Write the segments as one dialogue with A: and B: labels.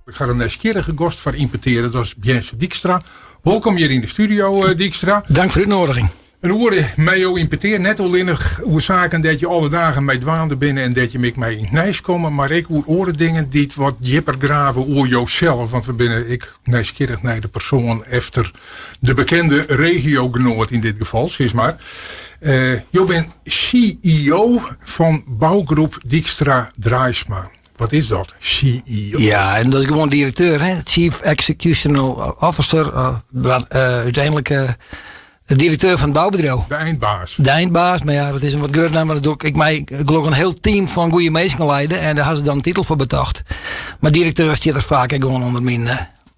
A: Ik ha in nijsgjirrige gast foar Yn Petear, dat is Biense Dykstra. Wolkom hjir yn de studio, eh, Dykstra.
B: Dank foar de útnoediging.
A: In oere mei jo yn petear, net allinnich oer saken dêr't je alle dagen mei dwaande binne en dêr't je ek mei yn it nijs komme, mar ek oer oare dingen dy't wat djipper grave oer josels, want we binne ek nijsgjirrich nei de persoan efter de bekende regiogenoat yn dit gefal, sis mar. Uh, jo binne CEO fan bougroep Dykstra Draaisma. Wat is dat, CEO?
B: Ja, en dat is gewoan direkteur, hè? Chief Executional Officer. Uh, uh, úteinlik uh, de direkteur fan it boubedriuw.
A: De eindbaas.
B: De eindbaas, mar ja, dat is in wat grutter namme. Maar dat doe ik, ik mei gelokkich in hiel team fan goede minsken leide en dêr ha se dan in titel foar betocht. Mar direkteur stiet der faak ek gewoan ûnder myn,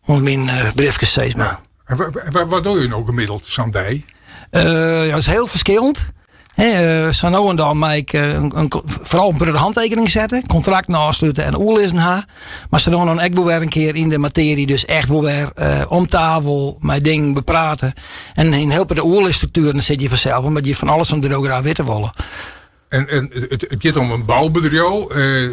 B: ûnder myn briefkes, sis mar.
A: En wat doe je no gemiddeld sa'n dei?
B: Uh, ja, dat is hiel ferskillend. Hè, uh, sa no en dan mei ik uh, in, foaral in de hantekening sette, kontrakten ôfslute en oerlizzen ha. Mar sa no en dan ek wol wer in kear yn de matearje, dus echt wol wer uh, om tafel mei dingen beprate. En yn hiel de oerlisstruktueren sit je fansels, omdat je fan alles fan de graach witte wolle.
A: En, en it, it giet om in boubedriuw. Uh,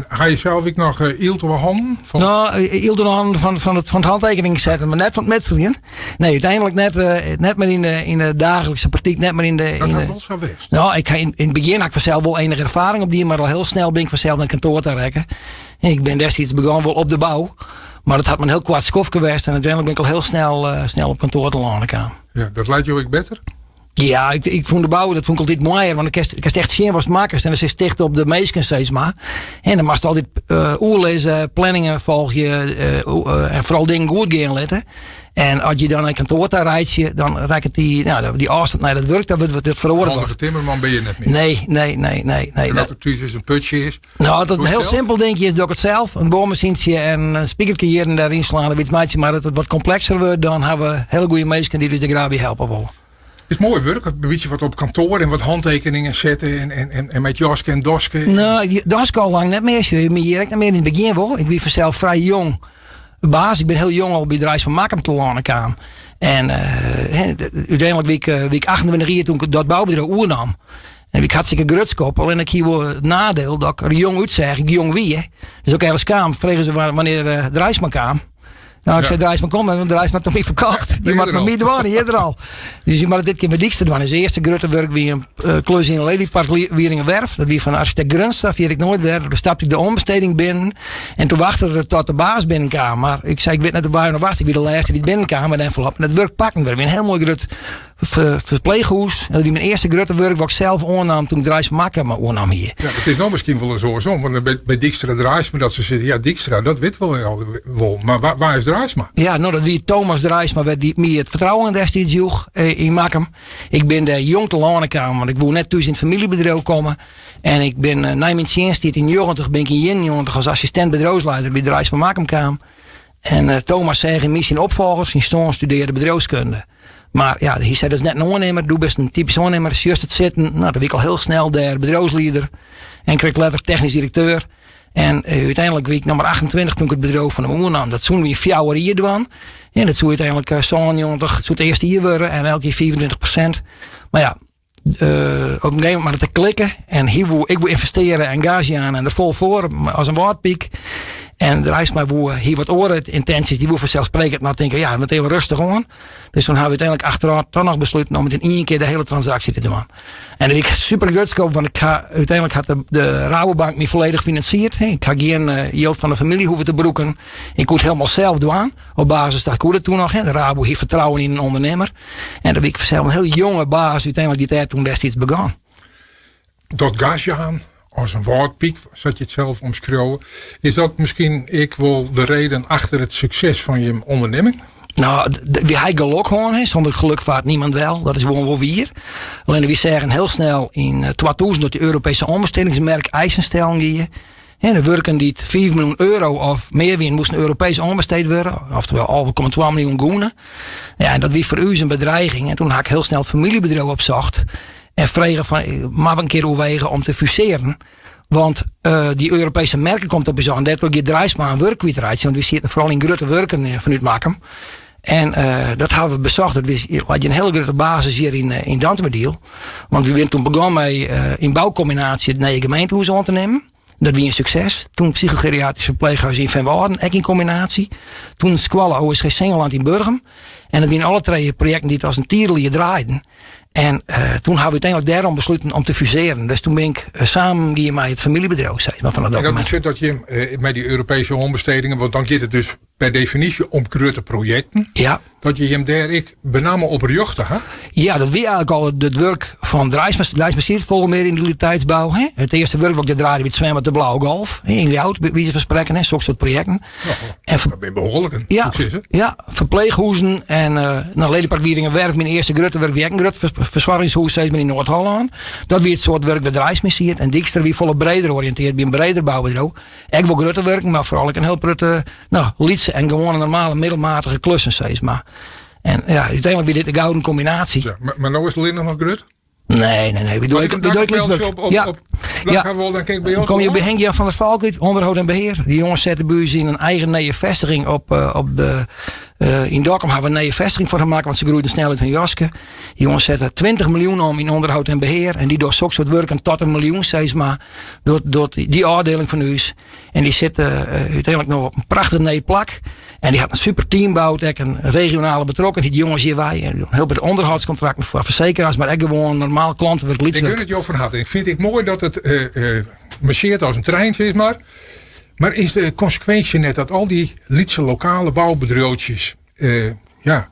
A: ha je sels ek noch uh, ielt op hannen?
B: Fan... No, ielt op hannen fan, fan, it, fan it hantekening setten, mar net fan it mitseljen. Nee, úteinlik net, uh, net mear yn de, yn de daaglikse praktyk, net mear yn de.
A: Dat
B: yn
A: de, wol sa west.
B: No, ik ha yn, yn it begjin ha ik fansels wol enige erfaring opdien, mar al hiel snel bin ik fansels nei it kantoar ta rekke. Ik bin destiids begûn wol op de bou, mar dat hat mar in hiel koart skoftke west en úteinlik bin ik al hiel snel, uh, snel op kantoar telâne kaam.
A: Ja, dat leit jo ek better?
B: Ja, ik, ik fûn de bou, dat fûn ik altyd moaier, want dan kinst, kinst echt sjen watst makkest en dan sitst ticht op de minsken steeds mar. En dan moatst altyd uh, oerlizze, planningen folgje uh, en foaral dingen goed gean litte. En as je dan nei kantoar ta reitsje, dan rekket dy, no, dy ôfstân nei dat wurk, dan wurdt it feroare.
A: Handige timmerman bin je net mear.
B: Nee, nee, nee, nee. nee.
A: En as der thús is in putsje is?
B: No, dat in hiel simpel dinkje is, doe ik it sels. In boarmasyntsje en in spikerke hjir en dêr ynslaan of iets meitsje. Mar as it wat komplekser wurdt, dan ha we hiele goede minsken dy't ús der graach by helpe wolle.
A: Is moai wurk, in bytsje wat op kantoar en wat hantekeningen sette en, en, en, en met jaske en doske.
B: No, doske al lang net mear. Sjoch, my hjir ek net mear. Yn it begjin wol. Ik wie fansels frij jong baas. Ik bin hiel jong al by Draaisma Makkum telâne kaam. En uh, úteinlik wie ik, wie ik 28 jier toen ik dat boubedriuw oernam. En wie ik hartstikke grutsk op. Allinnich ik hie wol it nadiel dat ik der jong útseach, ik jong wie. Dus ook ergens kaam, fregen se wannear uh, Draaisma kaam. No, ik sei Draaisma kom, want Draaisma hat my ferkocht. Dy moat mei my dwaan, earder al. Dus dy moat dit kear mei Dykstra dwaan. Dus earste grutte wurk wie in uh, klus yn Lelypark Wieringerwerf. Dat wie fan arsjitekt Grunstra, ferjit ik noait wer. Doe stapte ik de oanbesteding binnen. En toen wachte er tot de baas binnenkaam. Mar ik sei, ik wit net wêr jo noch wacht. Ik wie de lêste dy't binnenkaam met envelop. En dat wurk pakken we. Wie in hiel moai grut ferpleechhûs. En dat wie myn earste grutte wurk wat ik sels oannam toen ik Draaisma Makkum oernam hie.
A: Ja, it is no miskien wol ris oarsom. Want by, by Dykstra Draaisma dat se sizze, ja Dykstra, dat wit wol, wol. Mar wa, wa is Draaisma?
B: Ja, no dat wie Thomas Draaisma wer dy't my it fertrouwen destiids joech eh, yn Makkum. Ik bin dêr jong telâne kaam, want ik woe net thús yn it famyljebedriuw komme. En ik bin eh, nei myn tsjinsttiid yn 90 bin ik yn 91 as assistint bedriuwsleider by Draaisma Makkum kaam. En eh, Thomas seach yn my syn opfolger, syn soan studearre bedriuwskunde. Mar ja, hy sei dat is net in oannimmer, do bist in typysk oannimmer, sjochst it sitten. No, dan wie ik al hiel snel dêr bedriuwslieder en krekt letter technysk direkteur. En eh, úteinlik wie ik noch mar 28 toen ik it bedriuw fan him oernam. Dat soene we yn fjouwer jier dwaan. En dat soe úteinlik 97, it soe it earste jier wurde en elk jier 25%. Mar ja, uh, op in gegeven momint moat it te klikken. En hy woe, ik woe ynvestearje en gas jaan en der fol foar as in wâldpyk. En Draaisma woe, hie wat oare yntinsjes. Dy woe fanselssprekkend noch tinke, ja, we moatte even rêstich oan. Dus toen ha we úteinlik achterôf toch noch besluten om it yn ien kear de hiele transaksje te dwaan. En dêr wie ik super grutsk op, want ik ha, úteinlik hat de, de Rabobank my folledich finansierd. Ik ha gjin uh, jild fan de famylje hoeven te brûken. Ik koe it hielendal sels dwaan. Op basis dat koe dat toen noch. De Rabo hie fertrouwen yn in ûndernimmer. En dat wie ik fansels in hiel jonge baas úteinlik dy't dêr toen destiids begûn.
A: Dat gas jaan as in wâldpyk, sa't je it sels omskriuwe, is dat miskien ek wol de reden achter it sukses fan jim ûndernimming?
B: No, wy ha gelok hân, hè. Zonder geluk vaart niemand wel. Dat is gewoan wol wier. Allinnich wy seagen hiel snel yn 2000 dat de Europese oanbestedingsmerk eisen stellen gie. En de wurken dy't 5 miljoen euro of mear wiene, moasten Europeesk oanbesteed wurde. Oftewol 11,2 miljoen gûne. Ja, en dat wie foar ús in bedreiging. En toen ha ik hiel snel it famyljebedriuw opsocht. En frege fan, moatte we in kear oerwege om te fusearjen? Want uh, dy Europese merken komt op ús oan. Dêrtroch giet Draaisma in wurk kwytreitsjen. Want wy sieten foaral yn grutte wurken eh, fanút Makkum. En uh, dat ha we besocht. Dat wie lei in hiele grutte basis hjir yn, eh, yn Dantumadiel. Want wy binne toen begûn mei uh, yn boukombinaasje it nije gemeentehûs oan te nimmen. Dat wie in sukses. Toen psychogeriatrisch verpleeghuis yn Feanwâlden, ek yn kombinaasje. Toen skoalle OSG Singelland yn Burgum. En dat wiene alle trije projekten dy't as in tierelier draaiden. En uh, toen hawwe we úteinlik dêrom besluten om te fusearjen. Dus toen bin ik eh, samen gien mei it famyljebedriuw, sis mar, fan dat
A: En dat betsjut dat je eh, mei dy Europeeske oanbestedingen, want dan giet it dus per definysje om grutte projekten.
B: Ja.
A: Dat je him dêr ek benammen op rjochte ha?
B: Ja, dat wie eigentlik al it wurk fan Draaisma. Draaisma siet folle mear yn de kwaliteitsbou. Hè? It earste wurk wat ik draaide wie it swembad de Blauwe Golf. Hè? Yn Ljouwert, by wize fan sprekken, hè? Sokke soart projekten.
A: Ja, en dat binne behoarlike.
B: Ja, ja, ferpleechhûzen en uh, nou, Lelypark Wieringerwerf, myn earste grutte wurk wie ek in grut fersoargingshûs, sis mar, yn Noard-Hollân. Dat wie it soart wurk wêr't Draaisma siet. En Dykstra wie folle breder oriïntearre, by in breder boubedriuw. Ek wol grutte wurken, mar foaral ek in hiel protte no, lytse en gewoane normale middelmatige klussen, sis mar. En ja, úteinlik wie dit de gouden kombinaasje.
A: Ja, mar no is it allinnich noch grut?
B: Nee, nee, nee. Wy dogge ek, wy dogge ek lyts wurk.
A: Op,
B: ja.
A: op, ja. Wol, dan kin ik by
B: Dan kom je by Henk Jan van der Valk út, onderhoud en behear. Dy jonges sette by ús yn in eigen nije festiging op, eh, op de, eh, yn Dokkum hawwe we in nije festiging foar har makke, want se groeiden snel út hun jaske. Dy jonges sette 20 miljoen om yn onderhoud en behear. En dy dogge sok soart wurken tot in miljoen, sis mar. Docht dy ôfdieling fan ús. En dy sit úteinlik no op in prachtich nij plak. En dy hat in super team boud, ek in regionale betrokkenheid, jonges hjirwei. En hiel protte ûnderhâldskontrakten foar fersekeraars, mar ek gewoan normaal klantewurk, lyts
A: Ik gun it jo fan harte. Ik fyn it moai dat it marsjeart as in trein, sis mar. Mar is de konsekwinsje net dat al dy lytse lokale boubedriuwtsjes ja,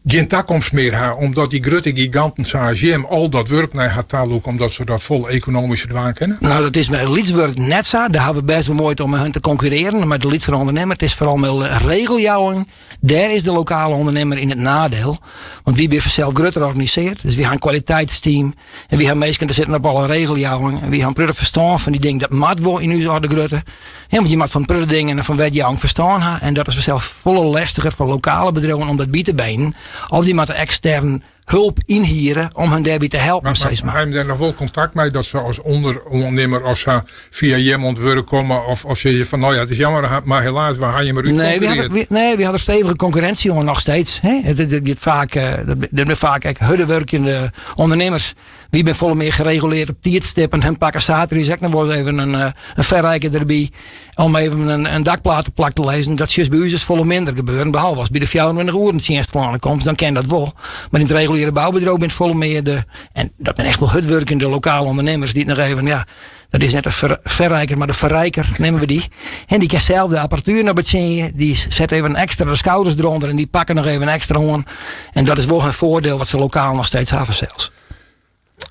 A: gjin takomst mear ha, omdat dy grutte giganten sa as jim al dat wurk nei har ta lûke, omdat se dat folle ekonomysker dwaan kinne?
B: No, dat is mei lyts wurk net sa. Dêr hawwe we bêst wol muoite om mei hun te konkurrearjen, mei de lytsere ûndernimmer. It is foaral mei regeljouwing. Dêr is de lokale ûndernimmer yn it nadiel. Want wy binne fansels grutter organisearre, dus wy ha in kwaliteitsteam en wy ha minsken te sitten op alle regeljouwing en wy ha in protte ferstân fan dy dingen. Dat moat wol yn ús orde grutte. Ja, want je moat fan protte dingen en fan wetjouwing ferstân ha en dat is fansels folle lestiger foar lokale bedriuwen om dat by te benen. Of dy moatte ekstern hulp ynhiere om hun dêrby te helpen,
A: Mar,
B: sis
A: mar
B: mar.
A: ha jim dêr noch wol kontakt mei dat se as ûndernimmer of sa fia jim oan it wurk komme of, of sizze fan no ja, it is jammer, mar helaas, we ha jim mar
B: Nee, we
A: útkonkurrearre.
B: hawwe, we, nee, we hawwe stevige konkurrinsje oan noch steeds. Hè? It, it, it giet faak, eh, dat binne faak ek hurde wurkjende ûndernimmers. Wy binne folle mear gereguleerd op tiidstippen. Hun pakke saterdeis ek noch wol even in, eh, in ferriker derby om even in dakplaat te plak te lizzen. Dat sjochst by ús dus folle minder gebeuren. Behalve as by de 24 oeren tsjinst telâne komst, dan kin dat wol. Mar yn it reguliere boubedriuw binne it folle mear de, en dat binne echt wol hurdwurkende lokale ûndernimmers dy't noch even, ja, dat is net de ferriker, mar de ferriker, neame we dy. En dy kin sels de apparatuer noch betsjinje. Dy set even ekstra de skouders derûnder en dy pakke noch even ekstra oan. En dat is wol in foardiel wat se lokaal noch steeds hawwe sels.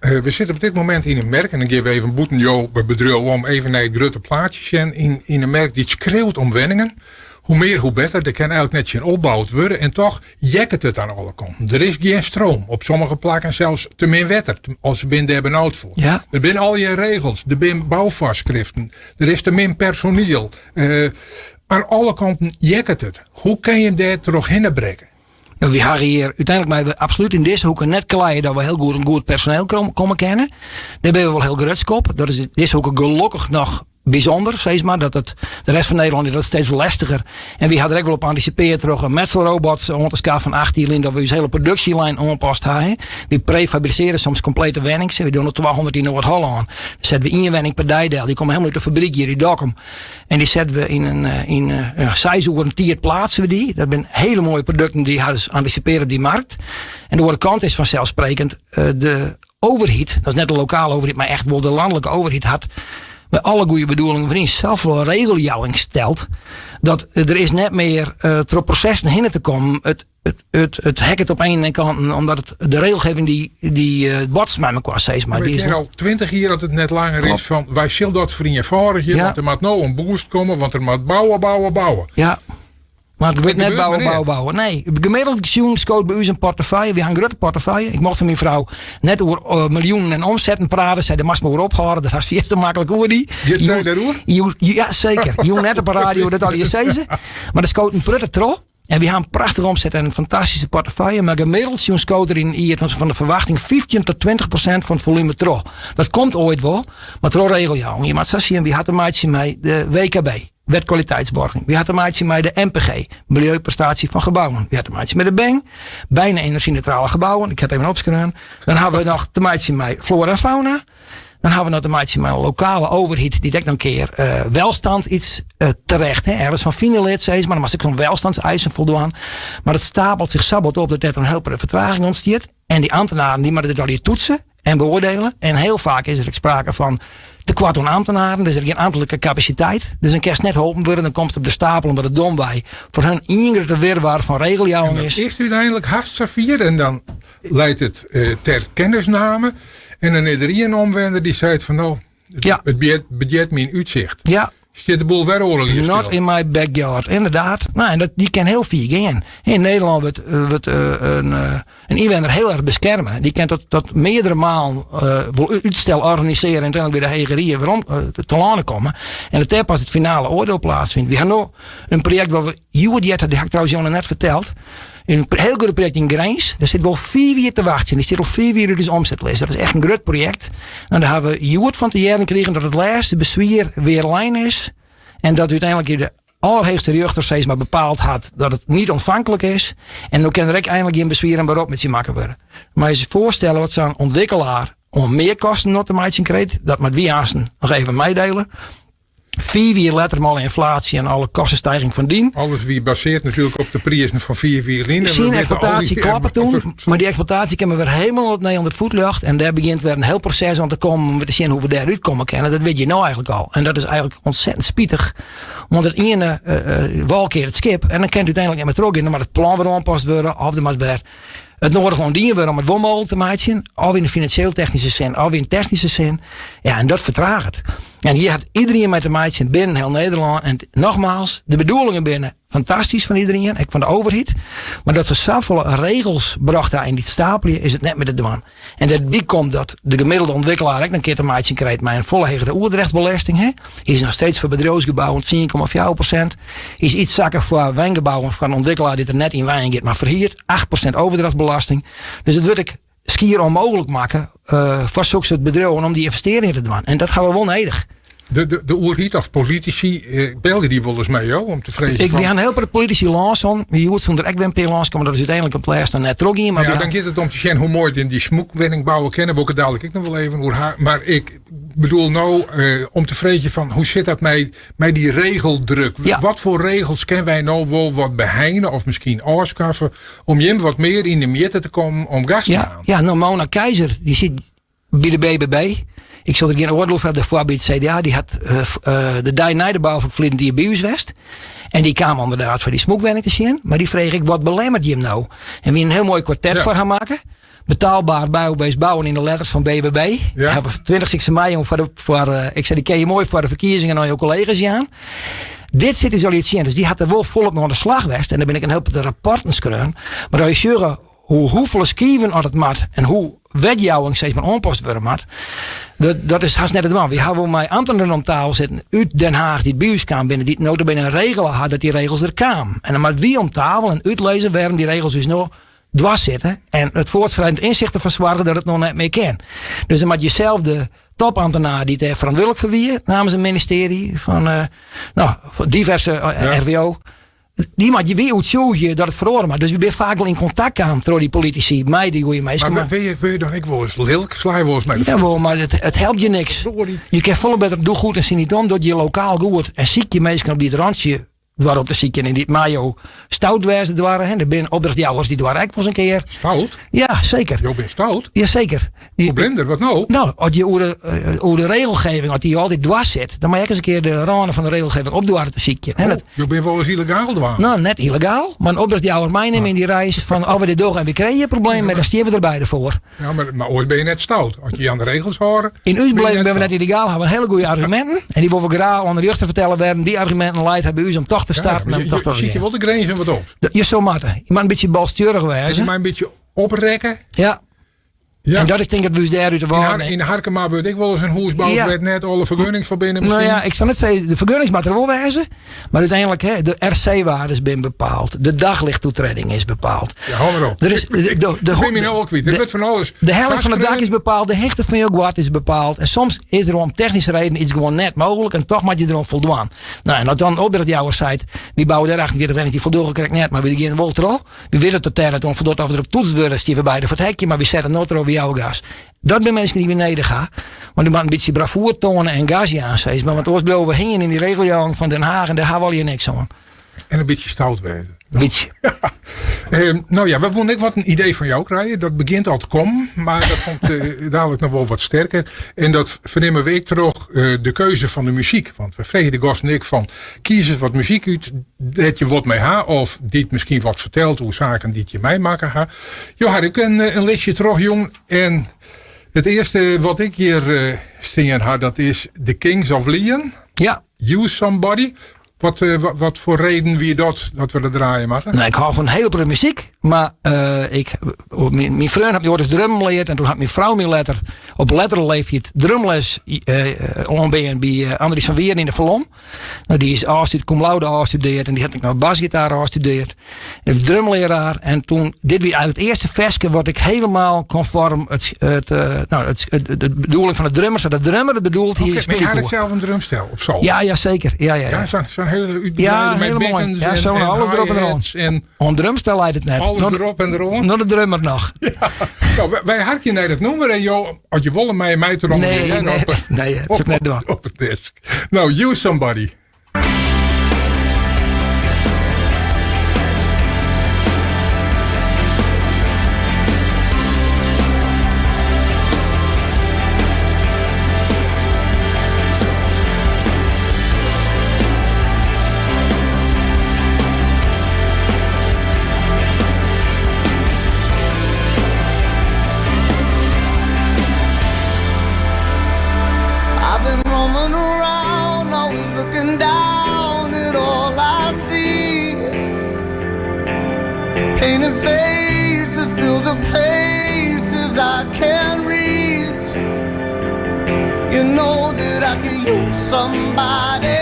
A: We sitte op dit momint yn in merk, en dan gean we even bûten jo bedriuw om even nei it grutte plaatsje sjen, yn in merk dy't skreaut om wenningen. Hoe mear, hoe better. Der kin eigentlik net tsjin opboud wurde en toch jekket it oan alle kanten. Der is gjin stroom, op sommige plakken sels te min wetter, of se binne dêr benaud foar.
B: Ja.
A: Der binne allegear regels, der binne boufoarskriften, der is te min personiel. Oan alle kanten jekket it. Hoe kin je dêr trochhinne brekke?
B: No, wy hawwe hjir úteinlik meie we absolút yn dizze hoeke net kleie dat we hiel goed oan goed personeel komme kinne. Dêr binne we wol hiel grutsk op. Dat is dizze hoeke gelokkich noch bysûnder, sis mar. Dat it, de rest fan Nederlân is dat steeds lestiger. En wy hawwe der ek wol op antisipearre troch in metselrobot oan te skaffen 8 jier lyn dat we ús hiele produksjelijn oanpast hawwe. Wy prefabrisearje soms komplete wennings. Wy dogge no 200 yn Noard-Hollân. Dan sette we ien wenning per dei del. Dy komme hielendal út de fabryk hjir yn Dokkum. En dy sette we yn in, eh, yn eh, seis oeren tiid pleatse we dy. Dat binne hiele moaie produkten dy ha dus antisipearre op dy markt. En de oare kant is fanselssprekkend eh, de overheid, dat is net de lokale overheid, mar echt wol de lanlike overheid hat mei alle goede bedoelingen foaryn safolle regeljouwing steld dat der is net mear troch prosessen hinne te kommen. It, it, it hekket op ene kant omdat it, de regelgeving dy, dy botst mei mekoar steeds.
A: Maar die is al 20 jier dat it net langer is fan wy sille dat ferienfâldigje, ja. Want der moat no in boost komme, want der moat bouwe, bouwe, bouwe.
B: Ja. Mar it wurdt net bouwe, bouwe, bouwe. Nee, gemiddeld sjoen skoot by ús in portefeuille. Wy ha in grutte portefeuille. Ik mocht fan myn frou net oer eh, miljoenen en omsetten prate. Sei, dêr moatst mar oer ophâlde. Dat hast fierste maklik oer dy.
A: Giet sy dêroer?
B: Ja, seker. Jûn net op de radio dat allegear sizze. Mar der skoot in protte troch. En wy ha in prachtige omset en in fantastyske portefeuille. Mar gemiddeld sjoen skoot der yn in jier fan de ferwachting 15 tot 20% fan it folume troch. Dat komt oait wol, mar troch regeljouwing. Je moat sa sjen, wy ha te meitsjen mei de WKB, Wet Kwaliteitsborging. Wy ha te meitsjen mei de MPG, Milieuprestatie van Gebouwen. Wy ha te meitsjen mei de BENG, bijna energieneutrale gebouwen. Ik ha it even opskreaun. Dan ha we noch te meitsjen mei flora en fauna. Dan hawwe we noch te meitsjen mei in lokale overheid dy't ek noch in kear welstand iets terecht, hè, ergens fan fine lit, sis mar. Dan moatst ek oan welstandseisen foldwaan. Mar it stapelt sich sa bot op dat dêr in hiel protte fertraging ûntstiet. En dy ambtenaren dy moatte dit allegear toetse en beoardiele. En hiel faak is der ek sprake fan tekoart oan ambtenaren. Dus der is gjin amtlike kapasiteit. Dus dan kinst net holpen wurde. Dan komst op de stapel omdat it domwei foar hun ien grutte wirwar fan regeljouwing
A: En dan
B: is.
A: is it úteinlik hast safier en dan leit it ter kennisname. En dan is der ien omwenner dy seit fan no, it bedjert myn útsicht. Stiet de boel wer oardel jier
B: Not
A: stil.
B: in my backyard, ynderdaad. Nou, en dat, dy kin hiel fier gean. Yn Nederlân wurdt in ynwenner hiel erch beskerme. Dy kin tot meardere malen wol útstel organisearje en úteinlik by de Hege Rie werom telâne komme. En dat dêr pas it finale oardiel plaatsfynt. Wy ha no in projekt wat we hjoed heard ha, dy ha ik trouwens jo noch net ferteld. In hiel grut projekt yn Grins. Dêr sit wol 5 jier te wachtsjen. Dy stiet al 5 jier út ús omsetlist. Dat is echt in grut projekt. En dêr hawwe we hjoed fan te hearren krigen dat it lêste beswier weerlein is. En dat úteinlik de allerheechste rjochter sis mar bepaald hat dat it net ûntfanklik is. En no kin der ek einlik gjin beswier en berop met makke wurde. Mar je foarstelle wat sa'n ûntwikkelaar oan mear kosten noch te meitsjen krijt, dat moat wy aansten noch even meidele. 5 jier letter mei alle ynflaasje en alle kostestijging fan dien.
A: Alles wie basearre natuerlik op de prizen fan 5 jier lyn.
B: Syn eksploitaasje kloppet toen, mar dy eksploitaasje kin wer hielendal opnij ûnder it fuotljocht. En dêr begjint wer in hiel proses oan te kommen om te sjen hoe't we dêr útkomme kinne. Dat witte je no eigentlik al. En dat is eigentlik ontzettend spitich. Want it iene wal keart it skip en dan kin it úteinlik net mear trochgean. Dan moat it plan wer oanpast wurde of der moat wer it nedige oan dien wurde om it wol mooglik te meitsjen. Of yn de finansjeel-technyske sin, of yn technyske sin. Ja, en dat fertraget. En hjir hat iderien mei te meitsjen binnen hiel Nederlân. En nogmaals, de bedoelingen binne fantastysk fan iderien, ek fan de overheid. Mar dat se safolle regels brocht ha yn dy stapelje, is it net mear te dwaan. En dêrby komt dat de gemiddelde ûntwikkelaar ek in kear te meitsjen krijt mei in folle hegere oerdrechtsbelesting. Hè. Is noch steeds foar bedriuwsgebouwen 10,4%. Is iets sakke foar wengebouwen foar in ûntwikkelaar dy't der net yn wenjen giet, mar ferhiert. 8% overdrachtsbelasting. Dus it wurdt ek skier ûnmooglik makke foar sokke soart bedriuwen om dy ynvestearringen te dwaan. En dat hawwe we wol nedich.
A: De oerheid of politisy, belje dy wolris mei jo om te freegjen
B: Ik,
A: fan
B: wy ha in hiel protte politisy lâns hân. Hjoed soene der ek wer in pear lânskomme, dat is úteinlik op it lêste net trochgien. Mar
A: Ja, dan giet it om te sjen hoe moai dy smûkwinning bouwe kinne. Wol ik it dadelijk ek noch wol even oer ha. Mar ik bedoel no om te freegjen fan hoe sit dat mei dy regeldruk? Wat foar regels kinne wy no wol wat beheine of miskien ôfskaffe om jim wat mear yn de mjitte te kommen om gas te jaan?
B: Ja, no Mona Keijzer dy sit by de BBB. Ik sil der gjin oardiel oer hawwe, dêrfoar by it CDA. Dy hat de dei nei de bou ferliden jier by ús west. En dy kaam ynderdaad foar dy smûkwenning te sjen. Mar dy frege ek, wat belemmert jim no? En wy in hiel moai kwartet foar har makke. Betaalbaar bouwbeest bouwen yn de letters fan BBB. Hawwe we 20 mei om foar de, foar, ik sei, dy kin je moai foar de ferkiezingen oan jo kollega's jaan. Dit sit ús al tsjin. Dus dy hat der wol folop mei oan de slach west. En dêr bin ek in hiel protte rapporten skreaun. Mar as je sjogge hoe hoefolle skiven oft it moat en hoe wetjouwing steeds mar oanpast wurde moat, dat is hast net te dwaan. Wy hawwe wol mei ambtenaren om tafel sitten út Den Haag dy't by ús kaam binne, dy't nota bene regele ha dat dy regels der kamen. En dan moatte wy om tafel en útlizze wêrom dy regels ús no dwers sitte en it voortschrijdend inzicht derfoar soargje dat it no net mear kin. Dus dan moat je sels de topambtenaar dy't dêr ferantwurdlik foar wie namens it ministearje fan, no, diverse RWO, dy moat je wy oertsjûgje dat it feroare moat. Dus wy binne faak wol yn kontakt kaam troch dy politisy mei dy goede minsken.
A: Mar wurde je dan ek wolris lilk? Sla je wolris mei de
B: Jawol, mar it helpt je niks. Je kinne folle better doe goed en syn niet om, docht je lokaal goed en sykje minsken op dy't rantsje doar op te sykjen en dy't mei jo stout wêze doarre. Hè. Der binne opdrachtjouwers dy doarre ek wolris in kear.
A: Stout?
B: Ja, seker.
A: Jo binne stout?
B: Ja, seker.
A: Hoe blinder, wat no?
B: No, as je oer de regelgeving, as dy altyd dwars sit, dan moat je ek ris in kear de râne fan de regelgeving op doarre te sykjen.
A: Oh, jo binne wolris yllegaal dwaande?
B: No, net yllegaal, mar in opdrachtjouwer meinimme yn dy reis fan as we dit dogge en we krije problemen, dan stean we der beide foar.
A: Ja, mar oars bin je net stout. As je je oan de regels hâlde.
B: Yn ús beleving binne we net yllegaal, hawwe we hiele goede arguminten. En dy wolle we graach oan de rjochter fertelle wêrom dy arguminten laat ha by ús om toch te starten.
A: Ja, je, je, sykje wol de grinzen wat op.
B: Je soe moatte. Je moat in bytsje balstjurrich wêze.
A: Je moat in bytsje oprekke.
B: Ja.
A: Ja.
B: En dat is tink ik dat we ús dêr út de
A: wâlden. Yn Harkema wurdt ek wolris in hûs boud wêr't net alle fergunnings foar binne.
B: No ja, ik sil net sizze, de fergunnings moatte der wol wêze. Mar úteinlik, hè, de RC-waardes binne bepaald. De daglichttoetredding is bepaald.
A: Ja, hou mar op.
B: Der is, de,
A: ik bin myn al kwyt. Der wurdt fan alles
B: De helling fan it dak is bepaald, de hichte fan jo guod is bepaald. En soms is der om technyske reden iets gewoan net mooglik en toch moat je deroan foldwaan. No, en as dan in opdrachtjouwer seit, wy bouwe dêr 48 wenningen, dy foldogge krekt net, mar wy gean wol troch. Wy witte dat dêr net oan foldocht of der op toetst wurde, stean we beide foar it hekje, mar wy sette no troch. We jouwe gas. Dat binne minsken dy't we nedich ha. Want dy moatte in bytsje bravoer toane en gas jaan, sis mar. Want oars bliuwe we hingjen yn dy regeljouwing fan Den Haag en dêr ha we allegear niks oan.
A: En in bytsje stout wêze.
B: Bytsje.
A: No ja, we woene ek wat in idee fan jou krije. Dat begjint al te kommen, mar dat komt dadelijk noch wol wat sterker. En dat fernimme we ek troch de keuze fan de muzyk. Want we freegje de gasten ek fan, kies ris wat muzyk út dêr't je wat mei ha of dy't miskien wat fertelt oer saken dy't je meimakke ha. Jo ha ek in listje trochjûn en it earste wat ik hjir stean ha, dat is The Kings of Leon.
B: Ja.
A: Use Somebody. Wat, wat foar reden wie dat, dat we dat draaie moatte?
B: Nou, ik hou fan hiel protte muzyk, mar ik, myn freon hat my oait drummen leard en doe hat myn frou my letter op lettere leeftiid drumles oanbean by Andries van Weeren yn de Falom. Nou, dy is ôfstudeerd, cum laude ôfstudeerd en dy hat ek noch basgitaar ôfstudeerd. De drumleraar en toen, dit wie eigenlijk it earste ferske wat ik helemaal conform it, it, nou, it, it, de bedoeling fan de drummer, sa't de drummer it bedoeld hie.
A: Oké, mar je ha sels in drumstel op solder?
B: Ja, ja, zeker. Ja, ja, ja.
A: Ja, zo'n hele útgebreide
B: Ja,
A: met
B: hele moai.
A: bekkens
B: Ja, zo'n
A: en
B: alles erop en erom.
A: hi-hats en
B: Oan drumstel leit it net.
A: Alles
B: Noch
A: derop en deroan.
B: Noch de drummer noch.
A: Ja. Nou, wy harkje nei dat nûmer en jo, as je wolle, meie my te
B: Nee, nee, nee, dat sil ik net dwaan.
A: Op it desk. Nou, Use Somebody.
C: I've been roaming around, always looking down at all I see. Painted faces fill the places I can't reach. You know that I can use somebody.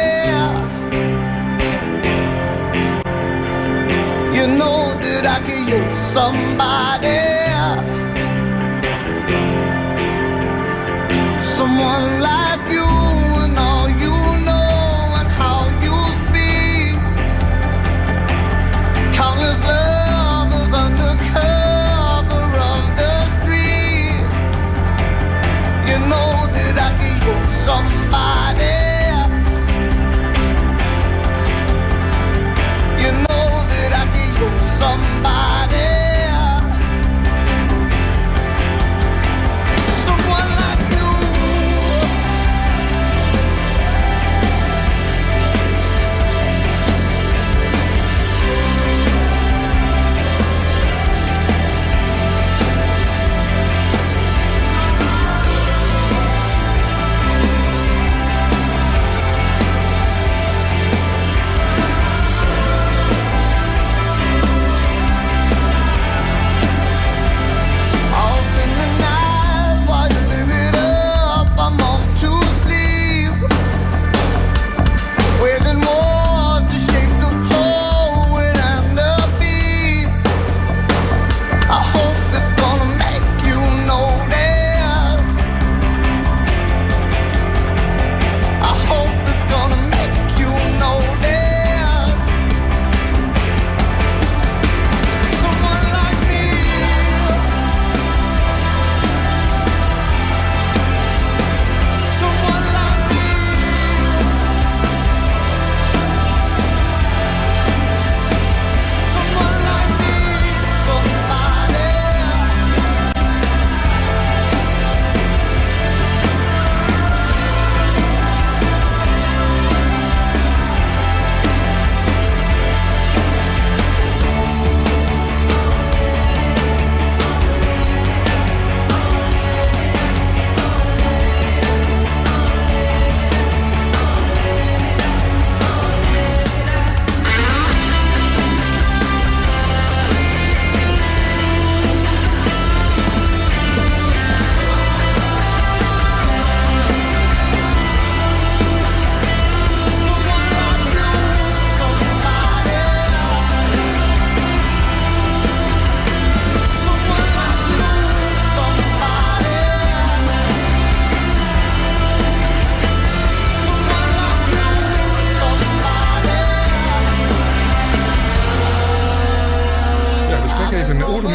C: You know that I can use somebody. Someone like you and all you know and how you speak. Countless lovers under cover of the street. You know that I can use somebody. You know that I can use somebody. Someone like you.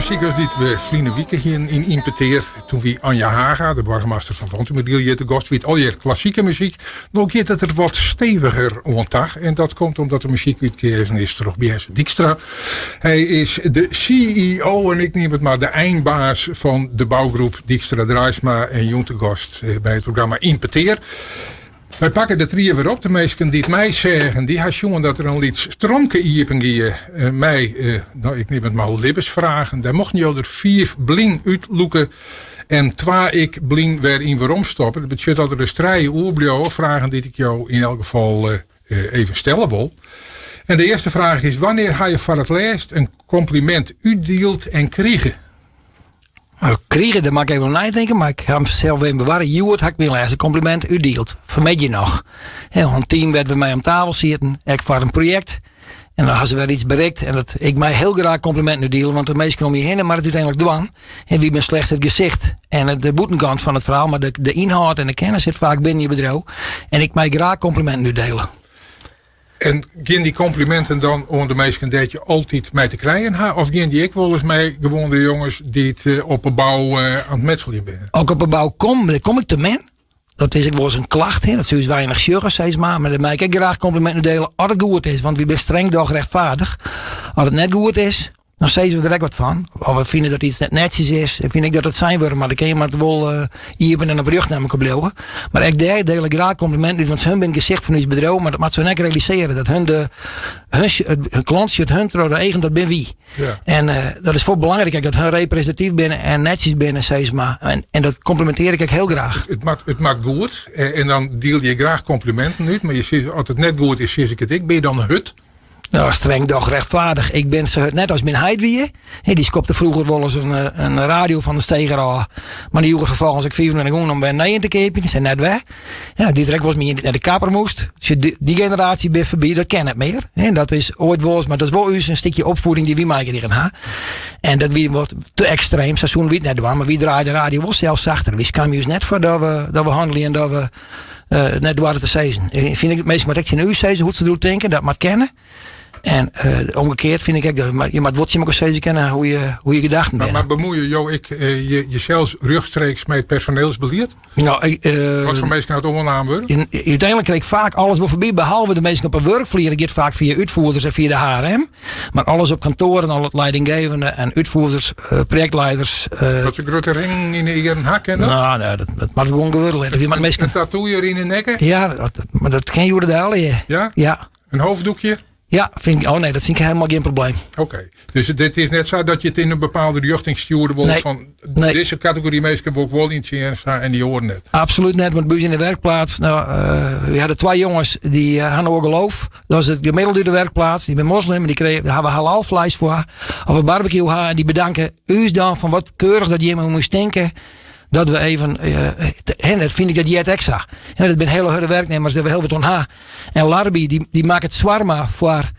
A: muzyk as dy't we ferline wike hienen yn Yn Petear. Toen wie Anja Haga, de boargemaster fan Dantumadiel, hjir te gast. Wie it allegear klassike muzyk. No giet it der wat steviger oan ta. En dat komt omdat de muzyk útkeazen is troch Biense Dykstra. Hy is de CEO en ik neam it mar de einbaas fan de bougroep Dykstra Draaisma en jûn te gast by it programma Yn Petear. Wy pakke de trie wer op. De minsken dy't my seagen, dy ha sjoen dat der in lyts stromke iepen gie mei, no ik neam it mar libbensfragen. Dêr mochten jo der fiif blyn útlûke en twa ek blyn wer yn weromstoppe. Dat betsjut dat der dus trije oerbliuwe, fragen dy't ik jo yn elk gefal even stelle wol. En de earste fraach is, wannear ha je foar it lêst in kompliment útdield en krige?
B: Nou, krige, dêr moat ik even oer neitinke, mar ik ha him sels even bewarre. Hjoed ha ik myn lêste kompliment útdield. Fanmiddei noch. In team wêr't we mei om tafel sieten, ek foar in projekt. En dan ha se wer iets berikt. En dat, ik mei hiel graach komplimenten útdiele, want de minsken om je hinne moatte it úteinlik dwaan. En wy binne slechts it gesicht en de bûtenkant fan it ferhaal, mar de ynhâld en de kennis sit faak binnen je bedriuw. En ik mei graach komplimenten útdiele.
A: En gean dy kompliminten dan oan de minsken dêr't je altyd mei te krijen ha? Of gean dy ek wolris mei gewoan de jonges dy't eh, op 'e bou eh, aan it metseljen binne?
B: As ik op 'e bou kom, dan kom ik te min. Dat is ek wolris in klacht, hè, dat se ús weinich sjogge, sis mar. Mar dan mei ik ek graach komplimenten útdiele as it goed is. Want wy binne streng doch rechtvaardig. As it net goed is, Dan sizze we der ek wat fan. Of we fine dat iets net netsjes is. Dan fyn ik dat it sein wurde moat. Dan kin je mar wol uh, iepen en oprjocht nei elkoar bliuwe. Mar ek dêr deel ik graach komplimenten út, want hun binne it gesicht fan ús bedriuw. Mar dat moat se ek realisearje. Dat hun de, hun, hun klant sjocht hun troch de eagen, dat binne wy. Ja. En uh, dat is folle belangryk dat hun represintatyf binne en netsjes binne, sis mar. En, en dat komplimintearje ik ek hiel graach.
A: It moat goed. En dan diel je graach komplimenten út. Mar je sizze, as it net goed is, sis ik it ek. Binne je dan hurd?
B: Nou, streng doch rechtvaardig. Ik bin sa hurd net as myn heit wie. Dy skopte froeger wolris in, eh, in radio fan de steger ôf. Mar dy joech er ferfolgens ek 25 gûne om wer nije te keapjen. Sy net wer. Ja, dy direkt wolris mei nei de kapper moast. Sjoch, dy generaasje bin foarby, dat kin net mear. En dat is oait wolris, mar dat is wol ús in stikje opfieding dy't wy meikrigen ha. En dat wie wat te ekstreem, sa soene wy it net dwaan. Mar wy draaie de radio wol sels sachter. Wy skamje ús net foar dat we, dat we hannelje en dat we uh, net doare te sizzen. Fyn ik, minsken moatte ek tsjin ús sizze hoe't se deroer tinke, dat moat kinne. En uh, omgekeard fyn ik ek dat je moat wol tsjin elkoar sizze kinne hoe je, hoe je gedachten
A: binne. Mar bemoeie jo ek uh, je, jesels rjochtstreeks mei it personeelsbelied?
B: Nou, ik,
A: uh, Wat foar minsken der oannaam wurde?
B: In, úteinlik krij ik faak alles wol foarby, behalve de minsken op 'e wurkflier. Dat giet faak fia útfierders en fia de HRM. Mar alles op kantoar en al it leidinggevende en útfierders, uh, projektlieders.
A: Uh, dat se grutte ringen yn de earen ha, kin dat?
B: Nou, nee, dat, dat moat gewoan gewurde litte.
A: Een minsken... tattoo yn de nekke?
B: Ja, dat, mar dat kin hjoed allegear.
A: Ja?
B: Ja.
A: In hoofddoekje?
B: Ja, fyn ik, oh nee, dat fyn ik hielendal gjin probleem.
A: Oké, dus dit is net sa dat je it yn in bepaalde rjochting stjoere wol
B: nee,
A: fan
B: nee.
A: dizze kategory minsken wol ik wol yn tsjinst ha en dy oaren net?
B: Absoluut net, want by ús yn de werkplaats, nou, uh, we hadden twa jonges dy uh, ha in oar geloof. Dat is it gemiddelde út de werkplaats. Dy binne moslim en dy krije, dêr ha we halal fleis foar. Of we barbecue ha en dy bedanke ús dan fan wat keurich dat jimme om ús tinke. Dat we even, uh, en dat fyn ik dat heart ek sa. En dat binne hiele hurde werknimmers dêr't we hiel wat oan ha. En Larby dy, dy makket swarma foar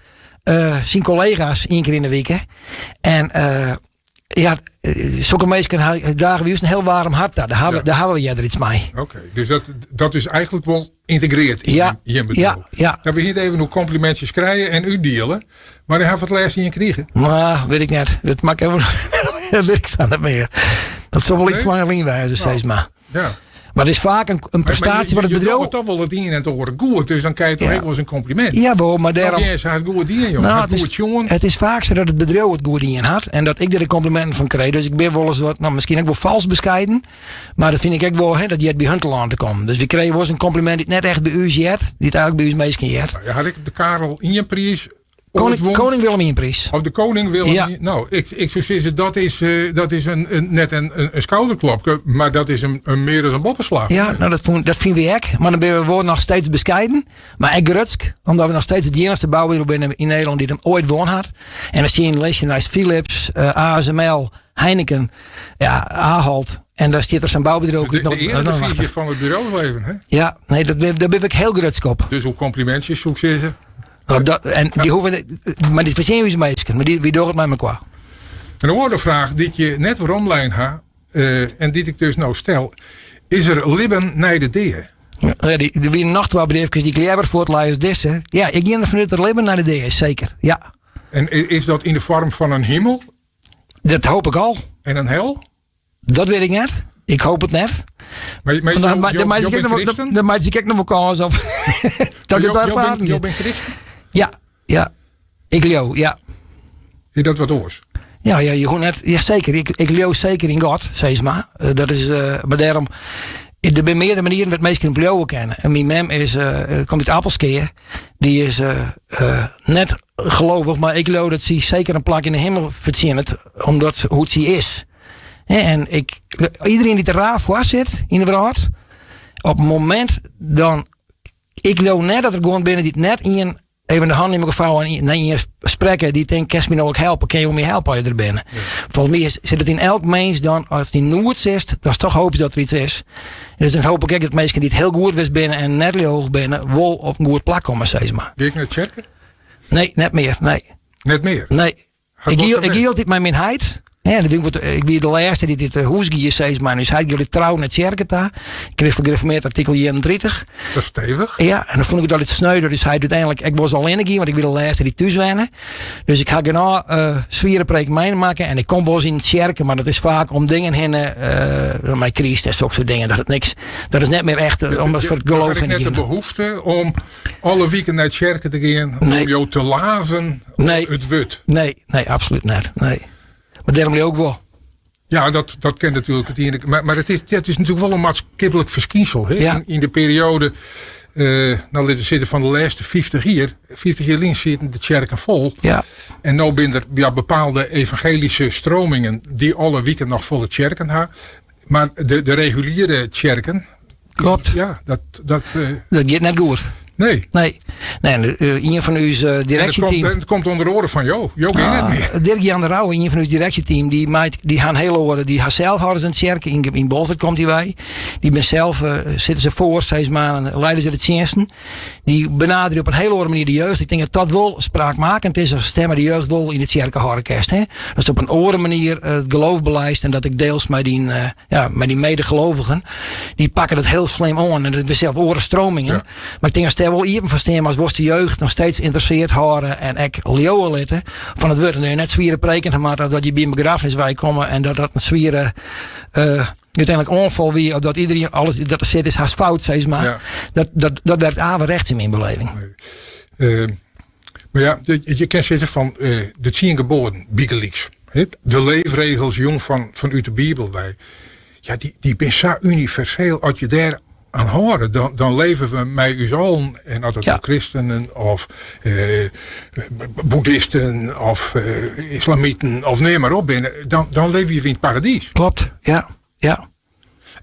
B: uh, syn kollega's ien kear yn de wike. En uh, ja, sokke minsken drage wy ús in hiel waarm hert ta. Dêr ha we, dêr ha we earder iets mei.
A: Oké, dus dat, dat is eigentlik wol yntegrearre yn
B: ja,
A: jim bedriuw.
B: Ja, ja.
A: Nou, we hiene it even oer komplimintsjes krije en útdiele. Mar ha foar it lêst ien krigen?
B: Nou, wit ik net. Dat mak even, dat wit ik sa net mear. Dat sil wol iets langer lyn wêze,
A: Nou,
B: sis mar.
A: Ja.
B: Mar it is faak in prestaasje fan it bedriuw.
A: Je toch wol it ien en it oare goed, dus dan krije je toch
B: ja.
A: ek wolris in kompliment.
B: Jawol, mar dêrom.
A: Yes, hy hat goed dien, jong.
B: Nou,
A: het is, goed sjoen.
B: It is faak sa dat it bedriuw it goed dien hat en dat ik der de komplimenten fan krij. Dus ik bin wolris wat, nou, miskien ek wol falsk beskeiden. Mar dat fyn ik ek wol, hè, dat heart by hun telâne te kommen. Dus wy krije wolris in kompliment dy't net echt by ús heart, dy't eigentlik by ús minsken heart.
A: Ja, had ik de Karel ien priis
B: Koning, Koning Willem I priis.
A: Of de Koning Willem
B: ja.
A: I. Nou, ik, ik soe sizze, dat is, uh, dat is een, een, net een, een, een skouderklopke, mar dat is in, in mear as in boppeslach.
B: Ja, nou, dat, fûn, dat fine wy ek. Mar dan binne we wol noch steeds beskeiden. Mar ek grutsk, omdat we noch steeds it iennichste boubedriuw binne yn Nederlân dy't him oait wûn hat. En dan stean je yn in listje neist Philips, uh, ASML, Heineken, ja, Ahold. En dêr stiet der sa'n boubedriuw.
A: De, de eredifyzje fan it buroleven, hè?
B: Ja, nee, dat, dêr bin ik hiel grutsk op.
A: Dus hoe komplimintsjes soe ik sizze?
B: Nou, dat, en dy hoege, mar dy fertsjinje ús minsken, mar dy, wy dogge it mei mekoar.
A: In oare fraach dy't je net weromlein ha uh, en dy't ik dus no stel. Is der libben nei de dea?
B: Ja, dy, der wiene noch twa briefkes dy't ik leaver fuortlei as dizze. Ja, ik gean derfan út dat der libben nei de dea is, seker. Ja.
A: En is dat yn de foarm fan in himel?
B: Dat hoop ik al.
A: En in hel?
B: Dat wit ik net. Ik hoop it net.
A: Mar
B: dan meitsje ik ek noch wol kâns op dat ik it erfaren
A: Jo bin kristen?
B: Ja, ja. Ik leau, ja.
A: Is dat wat oars?
B: Ja, ja, je net, ja zeker. Ik leau seker yn God, sis mar. Eh, dat is, uh, mar dêrom, der binne meardere manieren wêr't minsken bliuwe kinne. En myn mem is, uh, komt út Appelskea. Dy is uh, net gelovich, mar ik leau dat sy seker in plak yn de himel fertsjinnet, omdat hoe't sy is. En ik, iedereen dy't der raar foar sit yn de wrâld, op it momint dan, ik leau net dat der guon binne dy't net ien even de hân yn mekoar fouwe en nei ien sprekke dy't tinkt, kinst my no ek helpe? Kin jo my helpe as je der binne? Ja. Folgens my is, sit it yn elk mens dan, as dy noed sitst, dan is toch hoopje dat der iets is. En dus dan hoop ik ek dat minsken dy't hiel goed west binne en net leauwich binne, wol op in goed plak komme, sis mar.
A: Gean ik nei tsjerke?
B: Nee, net mear, nee.
A: Net mear?
B: Nee. Ik gie altyd mei myn heit. Ja, ik wie de lêste dy't út hûs gie, sis mar. Us heit gie trou nei tsjerke ta. Kristlik gereformeard artikel 31.
A: Dat is stevich.
B: Ja, en dan fûn ik it altyd sneu dat ús heit úteinlik ek wolris allinne gie, want ik wie de lêste dy't thús wenne. Dus ik ha genôch uh, swiere preek meimakke en ik kom wolris yn de tsjerke, mar dat is faak om dingen hinne, uh, mei kryst en sokke soart dingen, dat it niks, dat is net mear echt uh, om it foar it geloof
A: hinne
B: net
A: de behoefte om alle wiken nei tsjerke te gean, om
B: nee.
A: jo te laven
B: nee.
A: it wurd?
B: Nee, nee, absolút net. Nee. Mar dêrom leau ik wol.
A: Ja, dat kin natuerlik it iene. Mar it is natuerlik wol in maatskiplik ferskynsel. Hè?
B: Ja.
A: Yn de perioade, uh, nou litte we sizze fan de lêste 50 jier, 50 jier lyn sieten de tsjerken fol.
B: Ja.
A: En no binne der ja, bepaalde evangelyske stromingen dy't alle wiken noch folle tsjerken ha. Mar de reguliere tsjerken.
B: Klopt.
A: Ja, dat,
B: dat giet net goed.
A: Nee.
B: Nee. Nee, ien fan ús direksjeteam.
A: Het komt onder oare fan jo. Jo gean net mear.
B: Dirk Jan de Rouwe, ien fan ús direksjeteam, dy meit, dy ha in hele oare, dy ha sels hâlde se in tsjerke yn, yn Bolsward komt dy wei. Dy bin sels, sitte se foar, sis mar, en leide se de tsjinsten. Dy benaderje op in hele oare manier de jeugd. Ik tink dat dat wol spraakmakend is as stemmen de jeugd wol yn de tsjerke hâlde kinst. Hè? Datst op in oare manier it geloof belijdst en dat ek deelst mei dyn, ja, mei dyn medegelovigen. Dy pakke dat hiel slim oan en dat binne sels oare stromingen.
A: Ja.
B: Mar ik tink ast dêr wol iepen foar stean moatst, wolst de jeugd noch steeds ynteresseard hâlde en ek leauwe litte fan it wurd. En dat je net swiere preken ha moatte of dat je by in begraffenis weikomme en dat dat in swiere uh, úteinlik oanfal wie of dat iedereen alles dat der sit is hast fout, sis mar.
A: Ja.
B: Dat werkt averechts yn myn beleving.
A: Nee. Uh, mar ja, je kin sizze fan uh, de tsien geboaden, bygelyks. De leefregels jong fan út de Bibel wei. Ja, dy binne sa universeel. As je dêr aan hâlde, dan leve we mei ús allen, en as it
B: ja.
A: kristenen of uh, boeddhisten of uh, islamieten of neam mar op binne, dan leve je yn it paradys.
B: Klopt, ja. ja.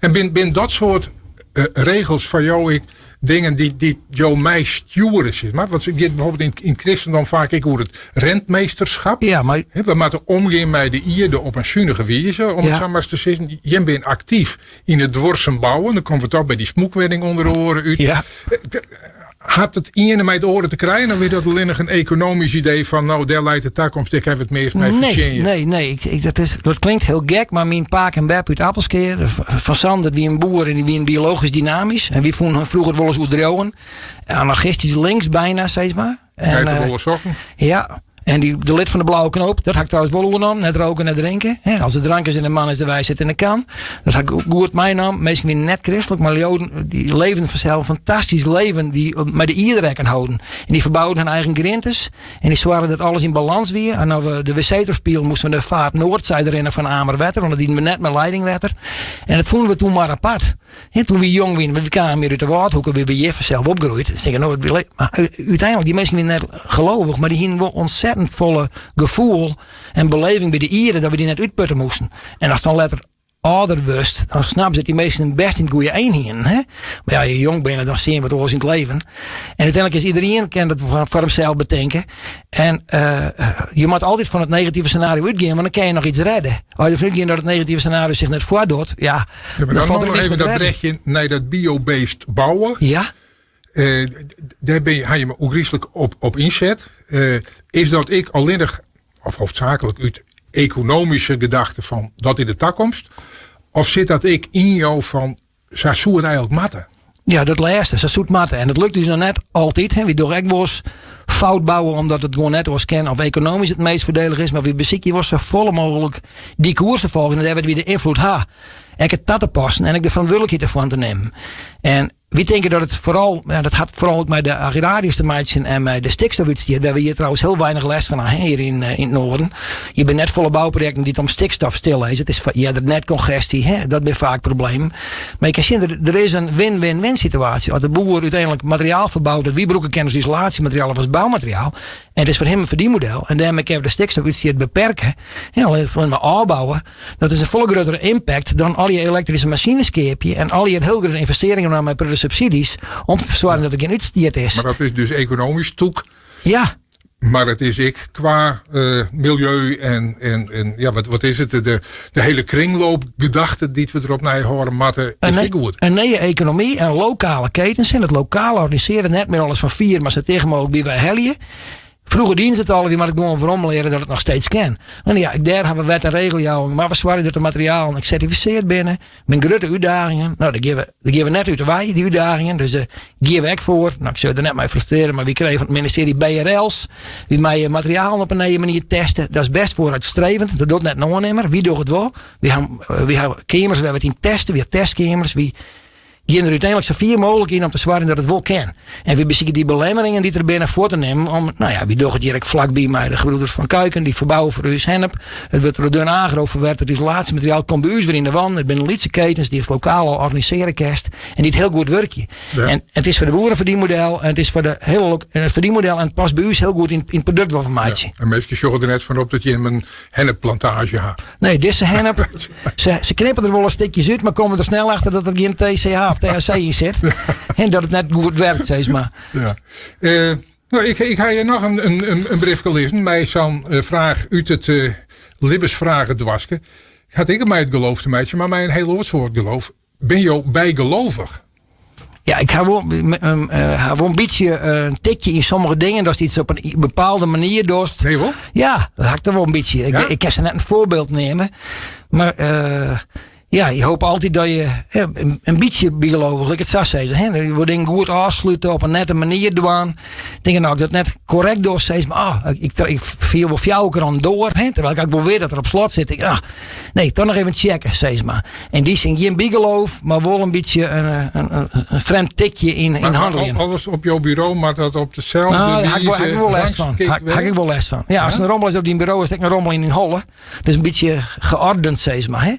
A: En bin dat soart uh, regels foar jo ek dingen dy't jo mei stjoere, sis mar? Want it giet bijvoorbeeld yn it kristendom faak ek oer it rentmeesterschap.
B: Ja, mar
A: We moatte omgean mei de ierde op in sunige wize, om
B: ja.
A: it sa mar te sizzen. Jim binne aktyf yn it duorsum bouwen. Dan komme we toch by dy smûkwinning ûnder oare út.
B: Ja.
A: Hat it iene mei it oare te krijen? Of is dat allinnich in ekonomysk idee fan no, dêr leit de takomst, ik haw it meast mei
B: Nee,
A: fertsjinje?
B: nee, nee. Ik, dat klinkt hiel gek, mar myn pake en beppe út Appelskea, Van Sander wie in boer en dy wienen biologysk dynamysk. En wy fûnen him froeger wolris oerdriuwen. Anarchistysk links bijna, sis mar. En,
A: Geitenwolle sokken?
B: Ja. En dy, de lid fan de blauwe knoop, dat ha ik trouwens wol oernommen. Net roken, net drinken. Hè, as de drank is en de man is de wijsheid in de kan. Dat ha ik goed meinommen. Minsken wienen net kristlik, mar leauden, dy leefden fansels in fantastysk leven. Dy mei de ierde rekken holden. En dy ferbouden har eigen grientes. En dy soargen dat alles yn balans wie. En as we de wc trochspielen, moasten we de vaart Noordzijde rinne fan amer wetter, want dat dienen we net mei leidingwetter. En dat fûnen we toen mar apart. Hè, toen wy jong wienen, we kamen hjir út de Wâldhoeke, wy binne hjir fansels opgroeid. Dus tinke, no, mar úteinlik, dy minsken wienen net gelovich, mar dy hienen wol ontzettend folle gefoel en beleving by de ierde dat we dy net útputte moasten. En ast dan letter âlder wurdst, dan snapst dat dy minsken bêst yn it goede ein hienen. Hè? Mar ja, as je jong binne, dan sjen je wat oars yn it leven. En úteinlik is iederien kin dat foar himsels betinke. En uh, je moat altyd fan it negative senario útgean, want dan kin je noch iets redde. As je derfan útgean dat it negative senario sich net foardocht, ja,
A: Ja, mar
B: dan
A: dan
B: falt der
A: noch
B: niks
A: even
B: mear te
A: dat
B: redden.
A: brechje nei dat biobased bouwen.
B: Ja.
A: Dêr bin je, ha je ôfgryslik op ynset. Is dat ek allinnich, of hoofdzakelijk út ekonomyske gedachte fan dat is de takomst? Of sit dat ek yn jo fan sa soe it eigenlik moatte?
B: Ja, dat lêste, sa soe it moatte. En dat lukt ús noch net altyd. Hè. Wy dogge ek wolris fout bouwe omdat it gewoan net oars kin of ekonomysk it meast foardelich is. Mar wy besykje wol sa folle mooglik dy koers te folgjen en dêr wêr't wy de ynfloed ha, ek it ta te passen en ek de ferantwurdlikheid derfoar te nimmen. En wy tinke dat it foaral, ja, dat hat foaral ek mei de agrariërs te meitsjen en mei de stikstofútstjit, wêr we hjir trouwens hiel weinich lêst fan ha hjir yn, eh, yn it noarden. Hjir binne net folle bouprojekten dy't om stikstof stillizze. It is earder net kongesty, hè, dat binne faak problemen. Mar je kinne sjen, der, der is in win-win-win situaasje. As de boer úteinlik materiaal ferbout dat wy brûke kinne as isolaasjemateriaal of as boumateriaal, en it is foar him in ferdienmodel, en dêrmei kinne we de stikstofútstjit beperke, hè, allinnich mar ôfbouwe, dat is in folle gruttere impact dan al dy elektryske masines keapje en al dy hiel grutte ynvestearringen dwaan mei protte subsidies om te fersoargjen dat der gjin útstjit is.
A: Mar dat is dus ekonomysk tûk.
B: Ja.
A: Mar it is ek kwa uh, miljeu en, en, en ja, wat, wat is it? De, de hiele kringloopgedachte dy't we derop neihâlde moatte, is ek goed.
B: In nije ekonomy en lokale ketens en it lokaal organisearje, net mear alles fan fier, mar sa ticht mooglik by wy helje. Froeger dienen se it al, wy moatte gewoan werom leare dat it noch steeds kin. En ja, dêr hawwe we wet en regeljouwing, mar we soargje dat de materialen ek sertifiseard binne. Binne grutte útdagingen. No, dêr gean we, dêr gean we net út de wei, dy útdagingen. Dus dêr gean we ek foar. No, ik sil der net mei frustrearje, mar wy krije fan it ministearje BRL's. Wy meie materialen op in nije manier teste. Dat is best foarútstrevend. Dat docht net in oannimmer. Wy dogge it wol. Wy hawwe, wy hawwe keamers wêr we it yn teste. Wy hawwe testkeamers. Wy gean der úteinlik sa fier mooglik yn om te soargjen dat it wol kin. En wy besykje dy belemmeringen dy't der binne fuort te nimmen om, no ja, wy dogge it hjir ek flakby mei de gebroeders Van Kuiken, dy ferbouwe foar ús hennep. It wurdt troch Dun Agro ferwurke, it isolaasjemateriaal komt by ús wer yn de wan. It binne lytse ketens dy't it lokaal al organisearje kinst en dy't hiel goed wurkje.
A: Ja.
B: En it is foar de boeren in ferdienmodel en it is foar de hiele lo-, it ferdienmodel en it past by ús hiel goed yn it produkt wat we meitsje.
A: Ja. En minsken sjogge der net fan op dat jim in hennepplantaazje ha.
B: Nee, dizze hennep, se, se knippe der wol in stikjes út, mar komme der snel achter dat der gjin TCH of THC yn sit. En dat it net goed werkt, sis mar.
A: Ja. Uh, no, ik, ik ha hjir noch in, in, in briefke lizzen mei sa'n uh, fraach út it uh, libbensfragendoaske. Hat ek mei it geloof te meitsjen, mar mei in hiel oar soart geloof. Binne jo bygelovich?
B: Ja, ik ha wol, ha wol in bytsje in tikje yn sommige dingen. Datst iets op in bepaalde manier dochst.
A: Nee wol?
B: Ja, dat ha ik der wol in bytsje.
A: Ja?
B: Ik, ik kin se net in foarbyld neame. Mar uh, ja, je hoop altyd dat je ja, in, in bytsje bygelovich, lit ik it sa sizze. Hè? Je wol dingen goed ôfslute, op in nette manier dwaan. Ik tink no, ik dat net korrekt doch, sis mar, ah, ik, ik fiel wol fjouwer kear oan de doar, hè? Terwyl ik wol wit dat er op slot sit. Ik, ah, nee, toch noch even checken, sis mar. Yn dy sin gjin bygeloof, mar wol in bytsje in, in, in, in frjemd tikje yn, yn hanneljen.
A: Alles op jo buro moat dat op deselde
B: No, ha ik wol, ha ik wol lêst fan.
A: wize
B: Ha, ha ik wol lêst fan. Ja, as in rommel is op dyn buro, is it ek in rommel yn dyn holle. Dus in bytsje geordend, sis mar. Hè?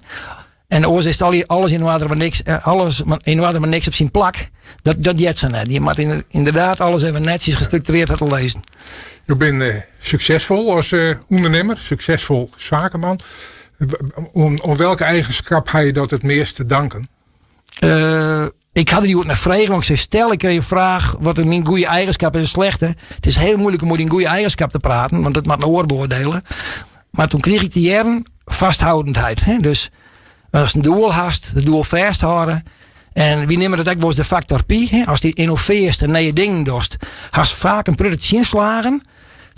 B: En oars is it alles yn oarder, mar niks, eh, alles yn oarder, mar niks op syn plak. Dat, dat heart sa net. Je moat ynderdaad alles even netsjes gestrukturearre ha te lizzen.
A: Jo binne eh, suksesfol as eh, ûndernimmer, suksesfol sakeman. Oan, oan welke eigenskip ha je dat it meast te danken?
B: Uh, ik ha der hjoed nei frege, want ik sei, stel ik krij in fraach wat myn goede eigenskip is en slechte. It is hiel muoilik om oer dyn goede eigenskip te praten, want dat moat in oar beoardielje. Mar doe krige ik te hearren vasthoudendheid. Hè? Dus ast in doel hast, it doel fêsthâlde. En wy neame dat ek wolris de factor pi. Hè? Ast dy ynnovearrest en nije dingen dochst, hast faak in protte tsjinslagen.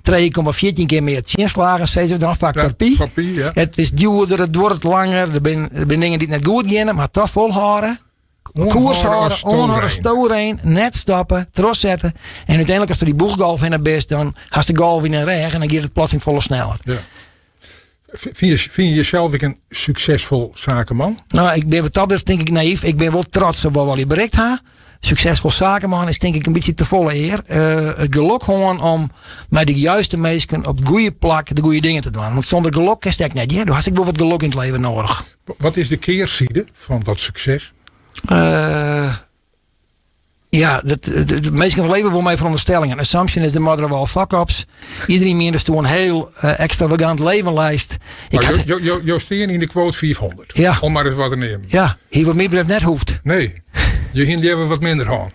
B: 3,14 kear mear tsjinslagen, sizze we dan, factor pi.
A: Ja, pi, ja.
B: It is djoerder, it duorret langer, der binne, der binne dingen dy't net goed geane, mar toch folhâlde. Koers hâlde, oanhâlde, stoerein, net stoppe, trochsette. En úteinlik ast troch dy bûchgolf hinne bist, dan hast de golf yn 'e rêch en dan giet it plotseling folle sneller.
A: Ja. Fine je, fine je jesels ek in suksesfol sakeman?
B: No, ik bin wat dat betreft tink ik nayf. Ik bin wol trots op wat we berikt ha. Suksesfol sakeman is tink ik in bytsje te folle ear. Uh, it gelok hân om mei de juiste minsken op it goede plak de goede dingen te dwaan. Want sûnder gelok kinst ek net. Ja, do hast ek wol wat gelok yn it leven nedich.
A: Wat is de kearside fan dat sukses?
B: Uh, ja, dat, de minsken leve wol mei ferûnderstellingen. Assumption is the mother of all fuck-ups. Iderien mient datsto in hiel uh, ekstravagant leven leist.
A: Ik had, jo, jo, jo stean yn de quote 500.
B: Ja.
A: Om mar ris wat te neamen.
B: Ja, hie wat my betreft net hoegd.
A: Nee, je hiene leaver wat minder hân.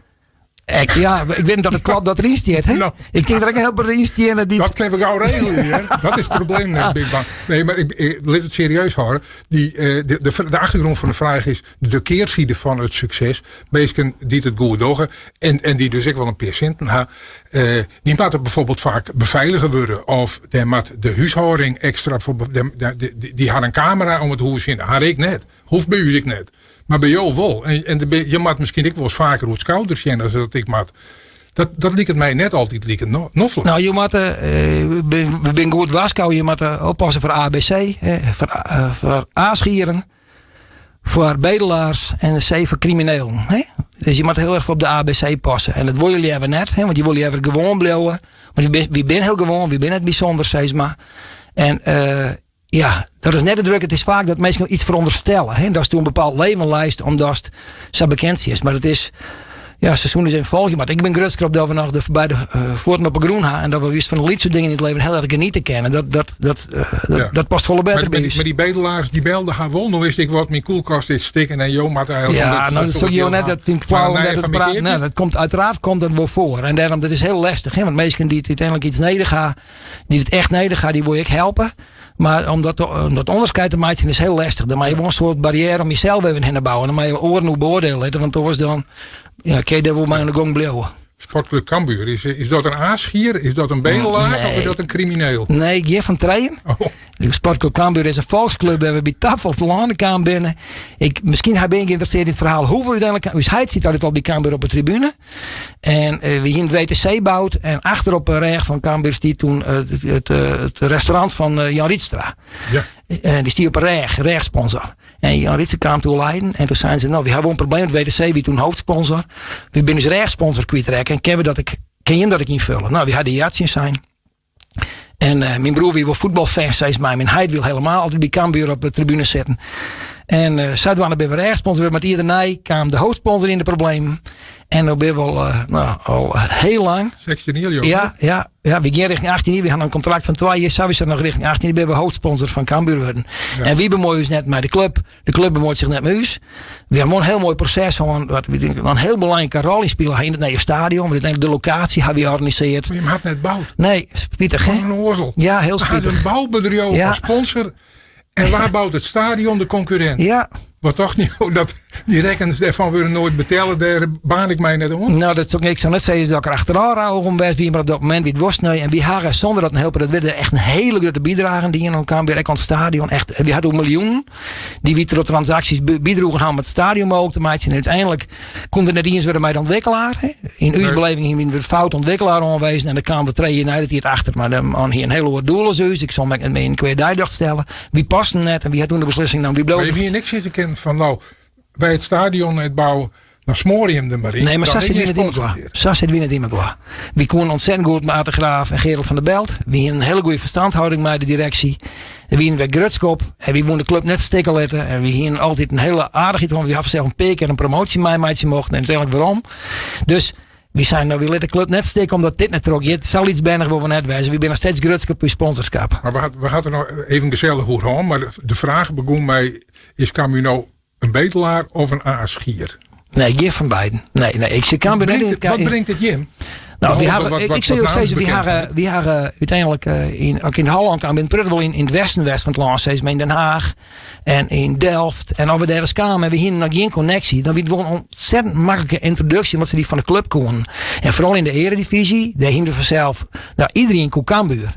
B: Ik, ja, ik wit net dat it kloppet dat deryn stiet. Hè?
A: No.
B: Ik tink dat ik in hiel protte yn steane dy't...
A: Dat kinne we gau regelje, hear. Dat is it probleem net, Big Bang. Nee, mar ik, ik, lit it serieus hâlde. Dy, eh, de, de, de achtergrûn fan de fraach is de kearside fan it sukses. Minsken dy't it goed dogge en, en dy't dus ek wol in pear sinten ha, eh, dy moatte bijvoorbeeld faak befeilige wurde. Of dêr moat de húshâlding ekstra foar, dy, dy, dy ha in kamera om it hûs hinne. Ha ik net. Hoecht by ús ek net. Mar by jo wol. En je moat miskien ek wolris faker oer it skouder sjen as dat ik moat. Dat liket my net altyd like noflik.
B: No, jo moatte, we binne goed warskôge, je moatte oppasse foar ABC, foar aasgieren, foar bedelaars en de C foar kriminelen. Hè? Dus je moatte hiel erch op de ABC passe. En dat wol je leaver net, hè? Want je wolle leaver gewoan bliuwe. Want wy binne hiel gewoan, wy binne net bysûnder, sis mar. En ja, dat is net de druk. It is faak dat minsken iets veronderstellen. Hè? Datst in bepaald leven leist omdatst sa bekend stiest. Mar it is, ja, se soene ús even folgje moatte. Ik bin grutsker op dat we noch de beide fuotten op 'e grûn ha en dat we just fan de lytse dingen yn it leven hiel erch geniete kinne. Dat past folle better by ús.
A: Mar dy bedelaars dy bellen har wol. No wist ik wat, myn kuolkast is stikken en jo moatte
B: eigenlijk. Ja, no, dat soe jo net, dat fyn ik flauw om dat te praten. Nee, dat komt uiteraard komt dat wol foar. En dêrom, dat is hiel lestich, hè, want minsken dy't úteinlik iets nedich ha, dy't it echt nedich ha, dy wol je ek helpe. Mar om dat, om dat ûnderskied te meitsjen is hiel lestich. Dan moat je wol in soart barriêre om jesels even hinne bouwe. Dan moat je oaren oer beoardiele litte, want oars dan ja, kin je dêr wol mei oan de gong bliuwe.
A: Sportclub Cambuur, is dat in aasgier? Is dat in bedelaar
B: Nee.
A: of is dat in krimineel?
B: Nee, gjin fan trijen.
A: Oh.
B: De Sportclub Cambuur is in folksclub wêr't we by tafel telâne kaam binne. Ik, miskien ben ik geïnteresseerd yn it ferhaal hoe we úteinlik... Us heit siet altyd al by Cambuur op de tribune. En we hienen it WTC boud en achter op de rêch fan Cambuur stie toen it restaurant fan Jan Riedstra. En dy stie op de rêch, rêchsponsor. En Jan Riedstra kaam te oerlijden en toen seinen se, no, we hawwe wol in probleem, it WTC wie toen hoofdsponsor. We binne ús rêchsponsor kwytrekke en kinne we dat ek, kin jim dat ek ynfulle? No, we ha de ja tsjin sein. En myn broer wie wol fuotbalfan, sis mar. Myn heit wie helemaal altyd by Cambuur op de tribune sitten. En sadwaande binne we rêchsponsor wurden, mar it jier dernei kaam de hoofdsponsor yn de problemen. En no binne we al, no, al hiel lang.
A: 16 jier, joh.
B: Ja, ja, ja, we gean richting 18 jier. We hawwe in kontrakt fan 2 jier. Sawiesa noch richting 18 jier binne we hoofdsponsor fan Cambuur wurden. En wy bemuoie ús net mei de klup. De klup bemuoit sich net mei ús. We hawwe wol in hiel moai proses hân, wat we in hiel belangrike rol yn spile ha yn it nije stadion. Want úteinlik de lokaasje hawwe wy organisearre.
A: Mar jim hat net boud.
B: Nee, spitich hè?
A: Wat in oarzel.
B: Ja, hiel
A: Hat
B: spitich.
A: in boubedriuw as sponsor en wa bout it stadion? De konkurrint. Wat tocht jo dat dy rekkens dêrfan wurde noait betelle, dêr baan ik my net oan?
B: No, dat soe ik, ik soe net sizze dat ik der achterôf rouwich om west wie, mar op dat momint wie it wol sneu. En wy hawwe, sûnder dat in hiel protte witte, echt in hiele grutte bydrage dien oan Cambuur, ek oan it stadion. Echt, wy hadden oer miljoenen dy't wy troch transaksjes bydroegen hawwe om it stadion mooglik te meitsjen. En úteinlik koe it net iens wurde mei de ûntwikkelaar. Yn ús beleving hiene we in fout ûntwikkelaar oanwezen en dêr kamen we 3 jier nei de tiid achter. Mar de man hie in hiel oar doel as ús. Ik sil him ek net mear yn kwea deiljocht stelle. Wy pasten net en wy ha toen de beslissing naam. Wy
A: bliuwe. Mar je hiene ek sizze kinnen fan no, by it stadion net bouwe, dan smoar je him der mar yn.
B: Nee, mar sa sit wy net yn mekoar. Sa sit wy net yn mekoar. Wy koenen ontzettend goed mei Ard de Graaf en Gerald van der Belt. Wy hienen in hiele goede ferstandhouding mei de direksje. En wy wienen wer grutsk op. En wy woenen de klup net stikke litte. En wy hienen altyd in hiele aardichheid, want wy hawwe sels in pear kear in promoasje meimeitsje mochten. En úteinlik werom. Dus wy seinen, no, wy litte de klup net stikke omdat dit net trochgiet. Sa lytsbernich wolle we net wêze. Wy binne noch steeds grutsk op ús sponsorskap.
A: Mar we hawwe der noch even gesellich oer hân. Mar de fraach begûn mei, is Cambuur no in bedelaar of in aasgier?
B: Nee, gjin fan beiden. Nee, nee. Ik Cambuur net in
A: Wat bringt it jim?
B: Nou, wy
A: Behalve
B: hawwe, ik sil
A: wat
B: jo sizze, wy hawwe,
A: naamsbekendheid.
B: wy hawwe úteinlik yn, ek yn Hollân kaam, bin it wol yn it westen west fan it lân, sis mar yn Den Haag en yn Delft. En as we dêr ris kamen en we hienen noch gjin konneksje, dan wie it wol in ontzettend maklike yntroduksje, omdat se dy fan de klup koenen. En foaral yn de eredivyzje, dêr hienen we fansels, nou, iedereen koe Cambuur.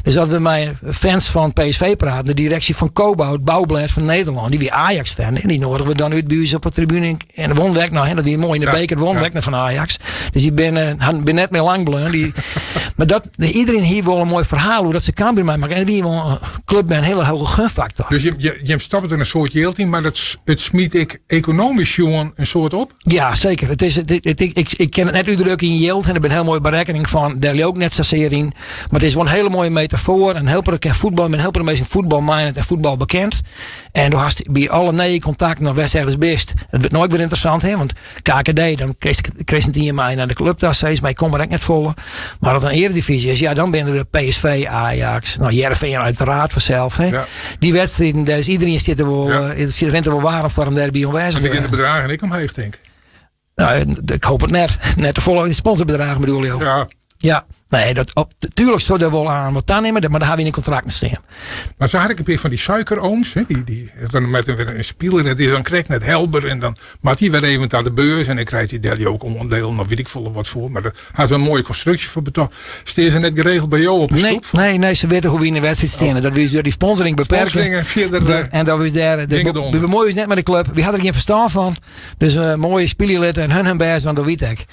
B: Dus as we mei fans fan PSV praten, de direksje fan Cobouw, it boublêd fan Nederlân, dy wie Ajax-fan. En dy noadigen we dan út by ús op de tribune. En de won ek noch, hè, dat wie moai yn de beker, won ek noch fan Ajax. Dus dy binne net mear lang bleaun. Dy, mar dat, iedereen hie wol in moai ferhaal oer dat se Cambuur meimakken. En it wie wol in klup mei in hiele hoge gunfaktor.
A: Dus jim stappe der in soad jild yn, mar it smyt ek ekonomysk sjoen in soad op?
B: Ja, seker. It is, it, it, ik, ik, ik kin it net útdrukke yn jild en der bin hiel moaie berekkening fan. Dêr leau ik net sasear yn. Mar it is wol in hiele moaie metafoar. In hiel protte ken fuotbal, in hiel protte minsken fuotbalminded en fuotbal bekend. En do hast by alle nije kontakten of wêr'tst ergens bist, it wurdt noait wer ynteressant, hè? Want KKD, dan krijst net ien mei nei de klup ta, sis mar, ik kom der ek net folle. Mar as it in earedivyzje is, ja, dan binne der PSV, Ajax, nou, Hearrenfean uiteraard fansels, hè? Dy wedstriden, dêr is iedereen stiet der wol, eh, rint der wol waarm foar om dêrby oanwêzich
A: En
B: te
A: dan gean de
B: wêzen.
A: bedragen ek omheech, tink ik.
B: Nou, ik hoop it net. Net te folle sponsorbedragen bedoel jo?
A: Ja.
B: Ja, nee, dat, op, tuurlijk zou er wel aan wat aannemen, maar daar hebben we in de contracten staan.
A: Maar zo had ik een paar van die suikerooms. Hè, die dan met een speler, dat is dan krijgt net helder. En dan maakt hij weer even naar de beurs. En dan krijgt hij daar ook onderdelen of weet ik veel wat voor. Maar daar had ze een mooie constructie voor betaald. Steen ze net geregeld bij jou op de
B: Nee,
A: stoep?
B: nee, nee, ze weten hoe we in de wedstrijd staan. Dat we door die sponsoring beperken.
A: Sponsoring en verder,
B: En dat we daar,
A: dingen
B: we
A: eronder.
B: bemoeien ons net met de club. We hadden er geen verstand van. Dus mooie spielerlid en hun best, want dat weet ik.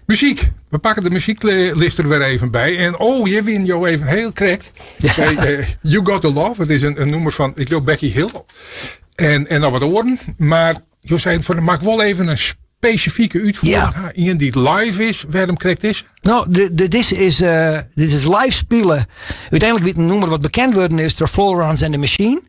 A: Muziek. We pakken de muzieklist er weer even bij. En oh, je wint jou even heel correct.
B: Ja.
A: Bij, You Got The Love. Het is een nummer van, ik geloof, Becky Hill. En nog wat oren. Maar je zei, van, maak wel even een specifieke uitvoering.
B: Ja.
A: Ha, iemand die live is, waarom correct is?
B: Nou, dit is live spelen. Uiteindelijk wie een nummer wat bekend worden is door Florence and the Machine.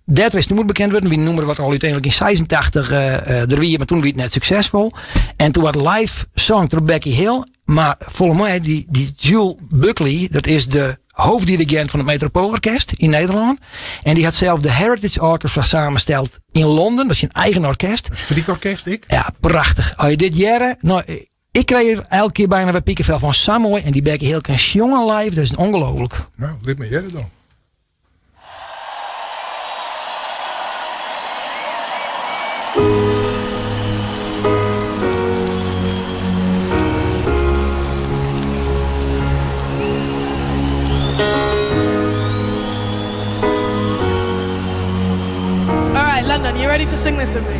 B: Dat is nummer bekend worden. Wie nummer wat al uiteindelijk in 86 er wie, maar toen wie het net succesvol. En toen werd live song door Becky Hill. Maar volgens mij, die Jules Buckley, dat is de hoofddirigent van het Metropoolorkest in Nederland. En die had zelf de Heritage Orchestra samensteld in Londen. Dat is zijn eigen orkest.
A: Een striekorkest, ik?
B: Ja, prachtig. Als je dit jaren, nou, ik kreeg er elke keer bijna bij piekenvel van Samoy. En die Becky Hill kan jongen live, dat is ongelooflijk.
A: Nou, dit maar jaren dan.
D: London, you ready to sing this with me?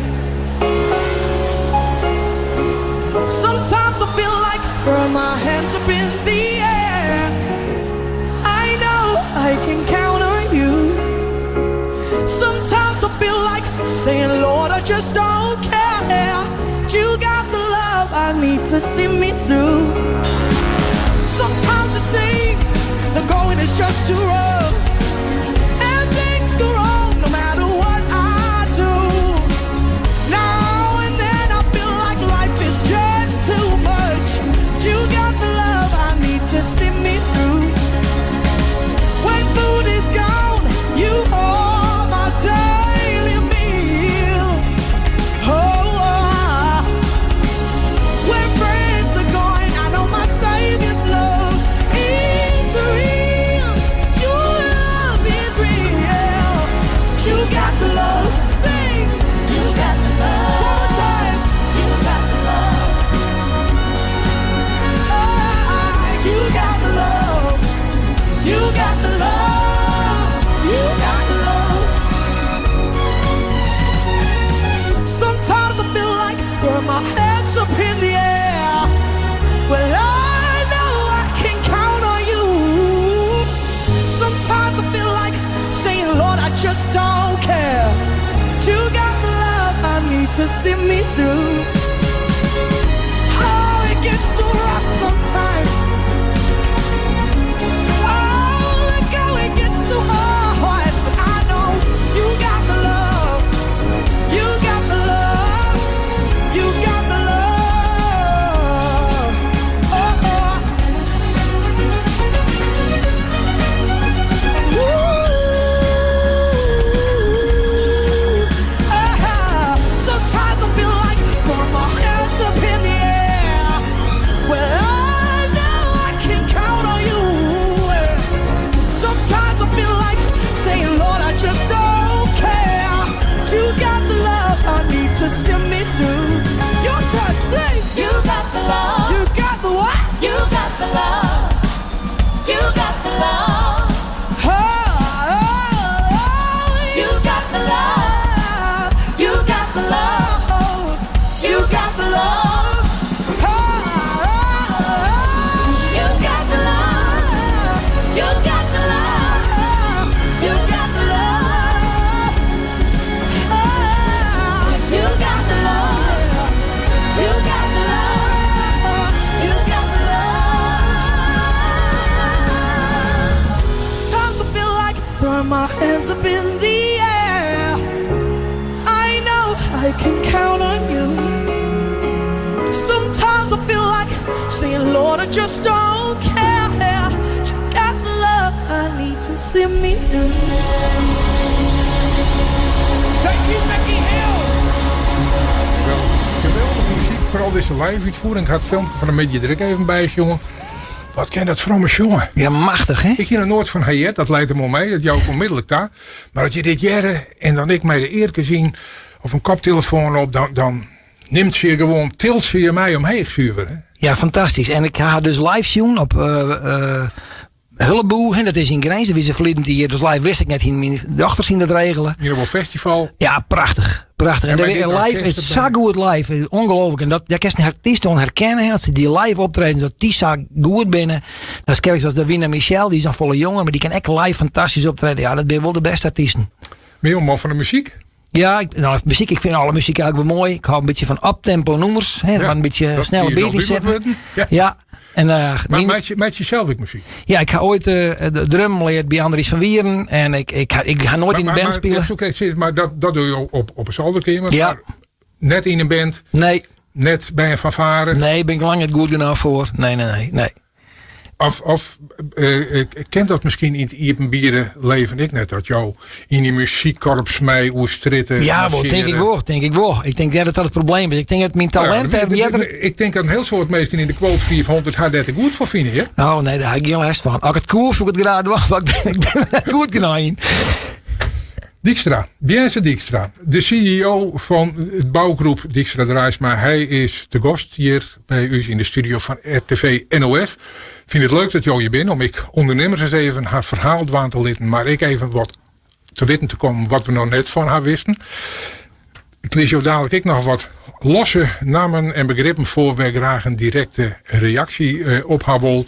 D: Sometimes I feel like throwing my hands up in the air. I know I can count on you. Sometimes I feel like saying, Lord, I just don't care. But you got the love I need to see me through. Sometimes it seems the going is just too rough. And things go wrong no matter what I do. Now and then I feel like life is just too much. But you got the love I need to see me through. When food is gone, you are my daily meal. Oh, when friends are gone, I know my Savior's love is real. Your love is real. You got the love. Sing.
E: You got the love.
D: One more time.
E: You got the love.
D: Oh, you got the love. You got the love. You got the love. Sometimes I feel like throwing my hands up in the air. Well, I know I can count on you. Sometimes I feel like saying, Lord, I just don't care. You got the love I need to see me through. Oh, it gets so rough sometimes. Oh, the going gets so hard. But I know you got the love. You got the love. You got the love. Oh, oh. Ooh. Sometimes I feel like throwing my hands up in the air. Well, I know I can count on you. Sometimes I feel like saying, Lord, I just don't care. You got the love I need to see me through. Your turn, sing.
E: You got the love.
D: You got the what?
E: You got the love. You got the love.
D: Oh, oh, oh.
E: You got the love. You got the love. You got the love.
D: Oh, oh, oh.
E: You got the love. You got the love. You got the love. You got the love. You got the love. You got the love.
D: Sometimes I feel like throwing my hands up in the air. I know I can count on you. Sometimes I feel like saying, Lord, I just don't care. You got the love I need to see me through.
F: Thank you, Becky Hill.
A: Geweldige muziek, vooral deze live uitvoering. Ik had het filmpje van een beetje druk even bij, jongen. Wat kin dat fromme sjonge?
B: Ja, machtich, hè?
A: Ik hie noch noait fan har heard, dat leit him oan my, dat jou ik onmiddellik ta. Mar as je dit hearre en dan ek mei de earkes yn of in koptelefoan op, dan, dan nimt se je gewoan, tilt se je mei omheech suver. Hè?
B: Ja, fantastysk. En ik ha har dus live sjoen op uh, Hulleboe, hè, dat is yn Grins. Dat wie se ferleden jier. Dus live wist ik net. Myn dochters hiene dat regele.
A: Yn in festival.
B: Ja, prachtich. Prachtich. En, en live is sa goed live. Ongelooflijk. En dat, dêr kinst in artyst oan herkenne. As se dy live optreden, dat dy sa goed binne. Dat is krekt as Davina Michelle, dy is noch folle jonger, mar dy kin ek live fantastysk optrede. Ja, dat binne wol de bêste artysten.
A: Binne jo man fan de muzyk?
B: Ja, ik, nou, muzyk, ik fyn alle muzyk eigentlik wol moai. Ik hâld in bytsje fan uptempo nûmers. Hè, ja, in bytsje snelle beat yn sitte.
A: Ja.
B: ja.
A: En, uh, mar meitsje, meitsje sels ek muzyk?
B: Ja, ik ha oait uh, de drum leard by Andries van Wieren. En ik, ik, ik ha noait yn in band spile.
A: Maar, maar dat, dat doe je op, op een zolderkamer?
B: Ja.
A: Maar net yn in band?
B: Nee.
A: Net by in fanfare?
B: Nee, bin ik lang net goed genôch foar. Nee, nee, nee. nee.
A: Of, of uh, kin dat miskien yn it iepenbiere leven ek net? Dat jo yn dy muzykkorps mei oer strjitte.
B: Ja, wol, tink ik wol, tink ik wol. Ik tink dat dat it probleem is. Ik tink dat myn talint ja,
A: earder... Ik tink dat in hiel soad minsken yn de quote 500 har dêr te goed foar fine, ja?
B: Oh nee, dêr ha ik gjin lêst fan. As ik it koe, soe ik it graach dwaan, mar ik bin, ik bin der net goed genôch yn.
A: Dijkstra, Biense Dijkstra, de CEO fan it bougroep Dijkstra Draisma. Hy is te gast hjir by ús yn de studio fan RTV NOF. Fyn it leuk dat jo hjir binne om ek ûndernimmers ris even har ferhaal dwaan te litten, mar ek even wat te witten te kommen wat we noch net fan har wisten. Ik lis jo dadelijk ek noch wat losse nammen en begrippen foar wêr graach in direkte reaksje eh, op ha wol.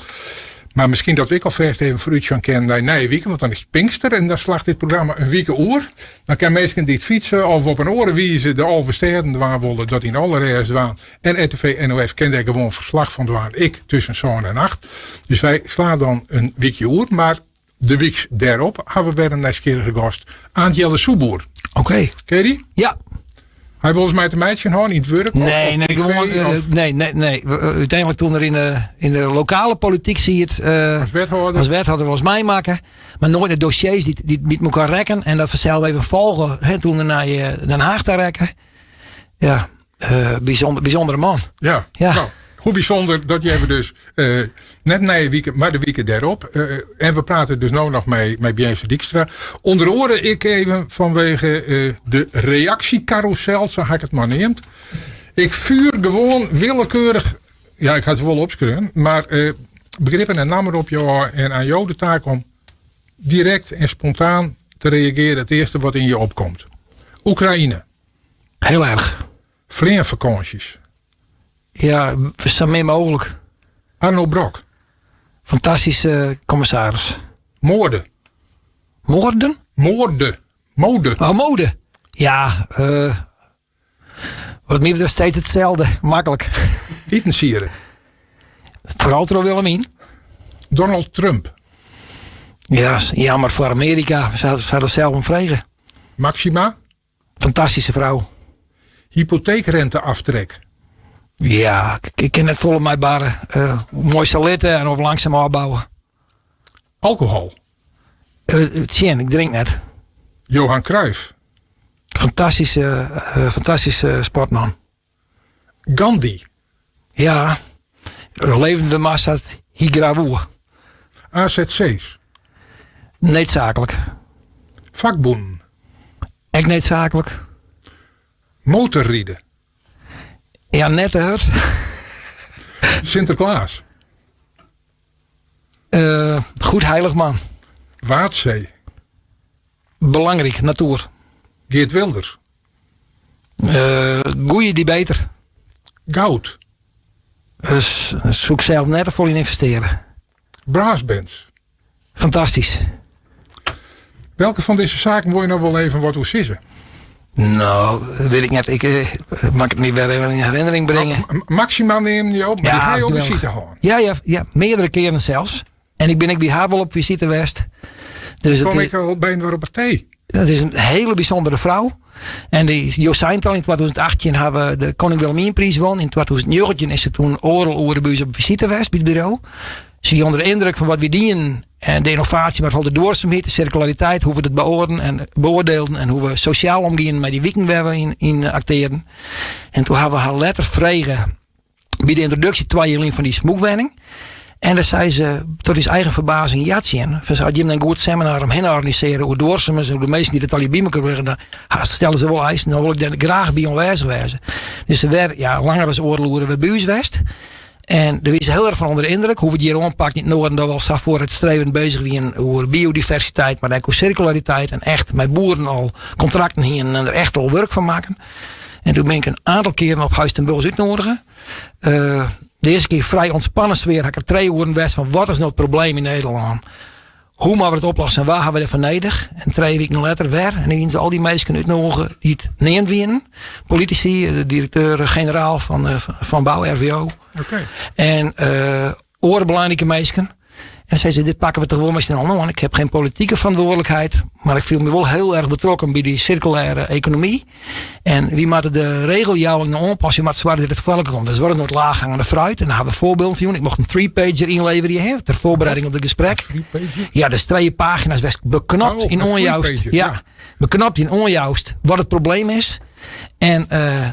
A: Mar miskien dat we ek alfêst even foarútsjen kinne nei nije wike, want dan is it Pinkster en dan slacht dit programma in wike oer. Dan kinne minsken dy't fytse of op in oare wize de 11 stêden dwaan wolle, dat yn alle rêst dwaan. En RTV NOF kin dêr gewoan ferslach fan dwaan, ek tusken sân en acht. Dus wy slaan dan in wykje oer, mar de wyks dêrop ha we wer in nijsgjirrige gast, Aant Jelle Soeboer.
B: Oké.
A: Ken je dy?
B: Ja.
A: Hy wolris mei te meitsjen hân yn it wurk?
B: Nee,
A: of
B: nee,
A: privé,
B: gewoan, eh,
A: of
B: nee, nee, nee. Úteinlik toen er yn de, yn de lokale polityk siet, eh,
A: as wethâlder?
B: As wethâlder wolris meimakke. Mar noait de dossiers dy't, dy't met elkoar rekken. En dat fansels even folge hè, toen er nei eh, Den Haag ta rekke. Ja, eh, bijzonder, bijzondere man.
A: Ja.
B: Ja.
A: Nou, hoe bijzonder dat jij we dus eh, net nije wike, mar de wike dêrop. Eh, en we prate dus no noch mei, mei Biense Dijkstra. Under oare ek even fanwege eh, de reaksjekarrûsel, sa ha ik it mar neamd. Ik fuer gewoan willekeurich, ja, ik ha it wol opskreaun, mar eh, begrippen en nammen op jo en oan jo de taak om direkt en spontaan te reagearjen it earste wat yn je opkomt. Oekraïne.
B: Hiel erch.
A: Fleanfakânsjes.
B: Ja, sa min mooglik.
A: Arno Brok.
B: Fantastyske kommissaris.
A: Moade.
B: Moorden?
A: Moade. Mode.
B: Oh, mode. Ja, uh, wat my betreft steeds itselde. Maklik.
A: Itensieden.
B: Foaral troch Willemien.
A: Donald Trump.
B: Ja, jammer foar Amearika. Se hat er sels om frege.
A: Maxima.
B: Fantastyske frou.
A: Hypoteekrenteaftrek.
B: Ja, ik kin net folle mei barre. Uh, moai sa litte en of langsum ôfbouwe.
A: Alkohol.
B: Uh, tsjin, ik drink net.
A: Johan Cruijff.
B: Fantastyske, uh, fantastyske sportman.
A: Gandhi.
B: Ja, levende massa hy graach woe.
A: AZC's.
B: Needsaaklik.
A: Fakbûnen.
B: Ek needsaaklik.
A: Motorriden.
B: Ja, net te hurd.
A: Sinterklaas.
B: Uh, goed heilig man.
A: Waadsee.
B: Belangryk, natoer.
A: Geert Wilders.
B: Uh, goeie debater.
A: Goud.
B: Dus soe ik sels net folle yn ynvestearje.
A: Brassbands.
B: Fantastysk.
A: Welke fan dizze saken wol je noch wol even wat oer sizze?
B: No, wit ik net. Ik eh, moat it my wer even yn herinnering bringe.
A: No, Maxima neamde je op, mar dy ha je op besite hân.
B: Ja, ja, ja, meardere kearen sels. En ik bin ek by har wol op visite west.
A: Dus Kom ik al by inoar op 'e tee?
B: Dat is in hiele bysûndere frou. En dy, jo seinen it al, yn 2018 ha we de Koning Wilhelmienpriis wûn. Yn 2019 is se toen oardel oere by ús op visite west by it buro. Se wie ûnder de yndruk fan wat wy dienen en de ynnovaasje, mar foaral de duorsumheid, de sirkulariteit, hoe't we dat beoarden en beoardielden en hoe't we sosjaal omgienen mei dy wiken wêr't we yn, yn aktearren. En toen ha we har letter frege by de yntroduksje twa jier lyn fan dy smûkwenning. En dêr sei se tot ús eigen ferbazing ja tsjin. Fan as jim in goed seminar omhinne organisearje oer duorsumens en oer de minsken dy't it allegear by mekoar bringe, dan stelle se wol eisen, dan wol ik dêr graach by oanwêzich wêze. Dus se wer, ja, langer as oardel oere wer by ús west. En dêr wie se hiel erch fan ûnder de yndruk hoe we it hjir oanpakt yn it Noarden, dat we al sa foarútstrevend bezich wienen oer biodiversiteit, mar ek oer sirkulariteit en echt mei boeren al kontrakten hienen en der echt al wurk fan makken. En doe bin ik in oantal kearen op Huis ten Buls útnoadige. De earste kear frij ûntspannen sfear, ha ik der trije oeren west fan wat is no it probleem yn Nederlân? Hoe moatte we it oplossen en wa hawwe we dêrfoar nedich? En trije wiken letter wer. En dan wienen se al dy minsken útnoege dy't neamd wienen. Politisy, de direkteur-generaal fan Bouw, RVO. En oare belangrike minsken. En sei se, dit pakke we toch wol mei syn allen oan. Ik heb geen politieke verantwoordelijkheid, mar ik fiel my wol hiel erch betrokken by dy sirkulêre ekonomy. En wy moatte de regeljouwing no oanpasse, wy moatte soargje dat it foar elkoar komt. Dus wat is no it laaghangende fruit? En dan hawwe we foarbylden fan jûn. Ik mocht in three-pager ynleverje, hè, ter voorbereiding op het gesprek.
A: Three-pager?
B: Ja, dus trije pagina's wêr'tst beknopt
A: Oh,
B: yn
A: een
B: oanjoust.
A: three-pager,
B: Ja,
A: ja.
B: beknopt yn oanjoust wat it probleem is. En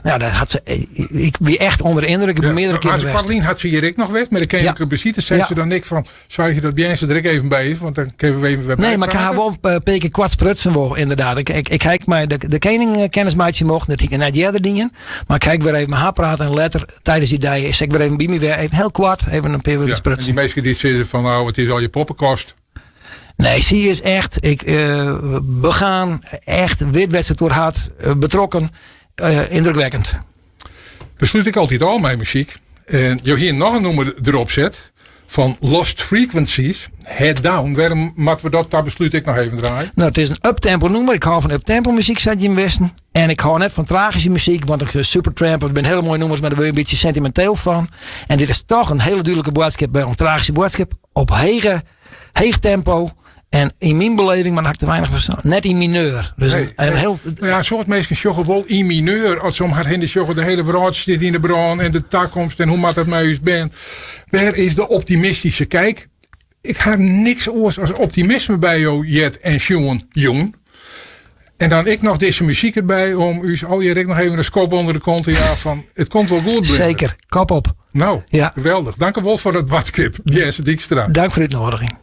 B: nou, dat hat se, ik wie echt ûnder de yndruk. Ik bin
A: Ja,
B: meardere kearen
A: had ze
B: west.
A: Kathleen had ze hier ek noch west, met de koninklijke besite. Sei se dan ek fan, soargje dat Björn der ek even by is, want dan kinne we even wer
B: Nee, mar ik ha
A: byprate.
B: wol in pear kear koart sprutsen wol, ynderdaad. Ik ha ek mei de kening kennis meitsje mocht, dat hie ik net earder dien. Mar ik ha ek wer even mei har praat en letter, tidens dy dei, is ek wer even by my wer, even hiel koart, even in pear wurden
A: Ja, en
B: sprutsen.
A: dy minsken dy't sizze fan, nou, it is al je poppenkast.
B: Nee, sy is echt, ik begaan, echt wit wêr't se it oer hat, betrokken, yndrukwekkend.
A: Beslút ik altyd ôf mei muzyk. En jo hiene noch in nûmer derop set fan Lost Frequencies, Head Down. Wêrom moatte we dat ta beslút ek noch even draaien?
B: Nou, it is in uptempo nûmer. Ik hâld fan uptempo muzyk, sa't jim wisten. En ik hâld net fan tragyske muzyk, want de Supertramp, dat binne hiele moaie nûmers, mar dêr wurde je in bytsje sentiminteel fan. En dit is toch in hiele dúdlike boadskip, in tragyske boadskip op hege, heech tempo. En yn myn beleving, mar dan ha ik te weinich ferstân, net yn mineur. Dus
A: Nee,
B: een
A: nee.
B: heel
A: Nou ja, in soad minsken sjogge wol yn mineur. As se om har hinne sjogge, de hiele wrâld stiet yn de brân en de takomst en hoe moat dat mei ús bern. Wêr is de optimistyske kyk? Ik ha niks oars as optimisme by jo heard en sjoen jûn. En dan ek noch dizze muzyk derby om ús allegear ek noch even in skop ûnder de kont te jaan fan it komt wol goed bliuwe.
B: Seker, kop op.
A: Nou,
B: Ja.
A: geweldich. Dank u wol foar it boadskip, Jesse Dykstra.
B: Dank foar de útnoadiging.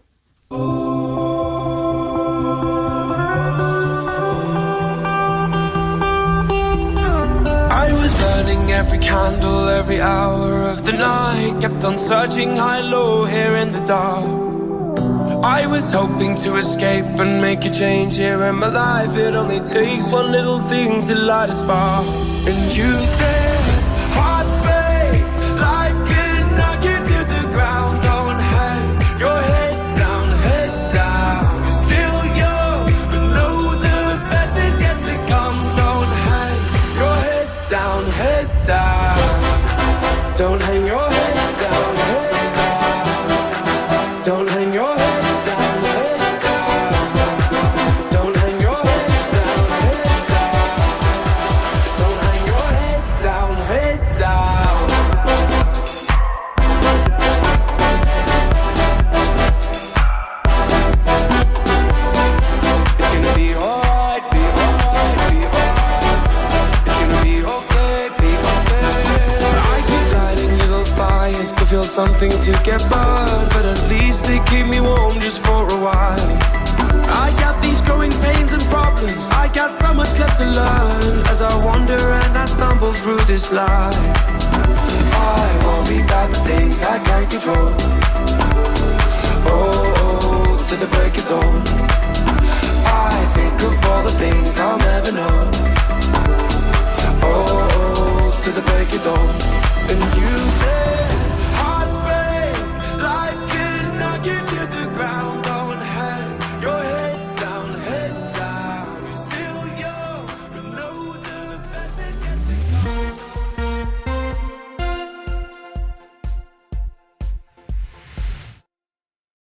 G: I was burning every candle every hour of the night. Kept on searching high, low, here in the dark. I was hoping to escape and make a change here in my life. It only takes one little thing to light a spark. And you said, hearts break, life can knock you to the ground. Don't hang your head down, head down. You're still young, but know the best is yet to come. Don't hang your head down, head down. Don't hang your head down, head down. Don't hang your head down, head down. Don't hang your head down, head down. Don't hang your head down, head down. It's gonna be alright, be alright, be alright. It's gonna be okay, be okay. I keep lighting little fires to feel something to get burned, but at least they keep me warm just for a while. I got these growing pains and problems. I got so much left to learn as I wander and I stumble through this life. I worry about the things I can't control. Oh, oh, to the break of dawn. I think of all the things I'll never know. Oh, oh, to the break of dawn.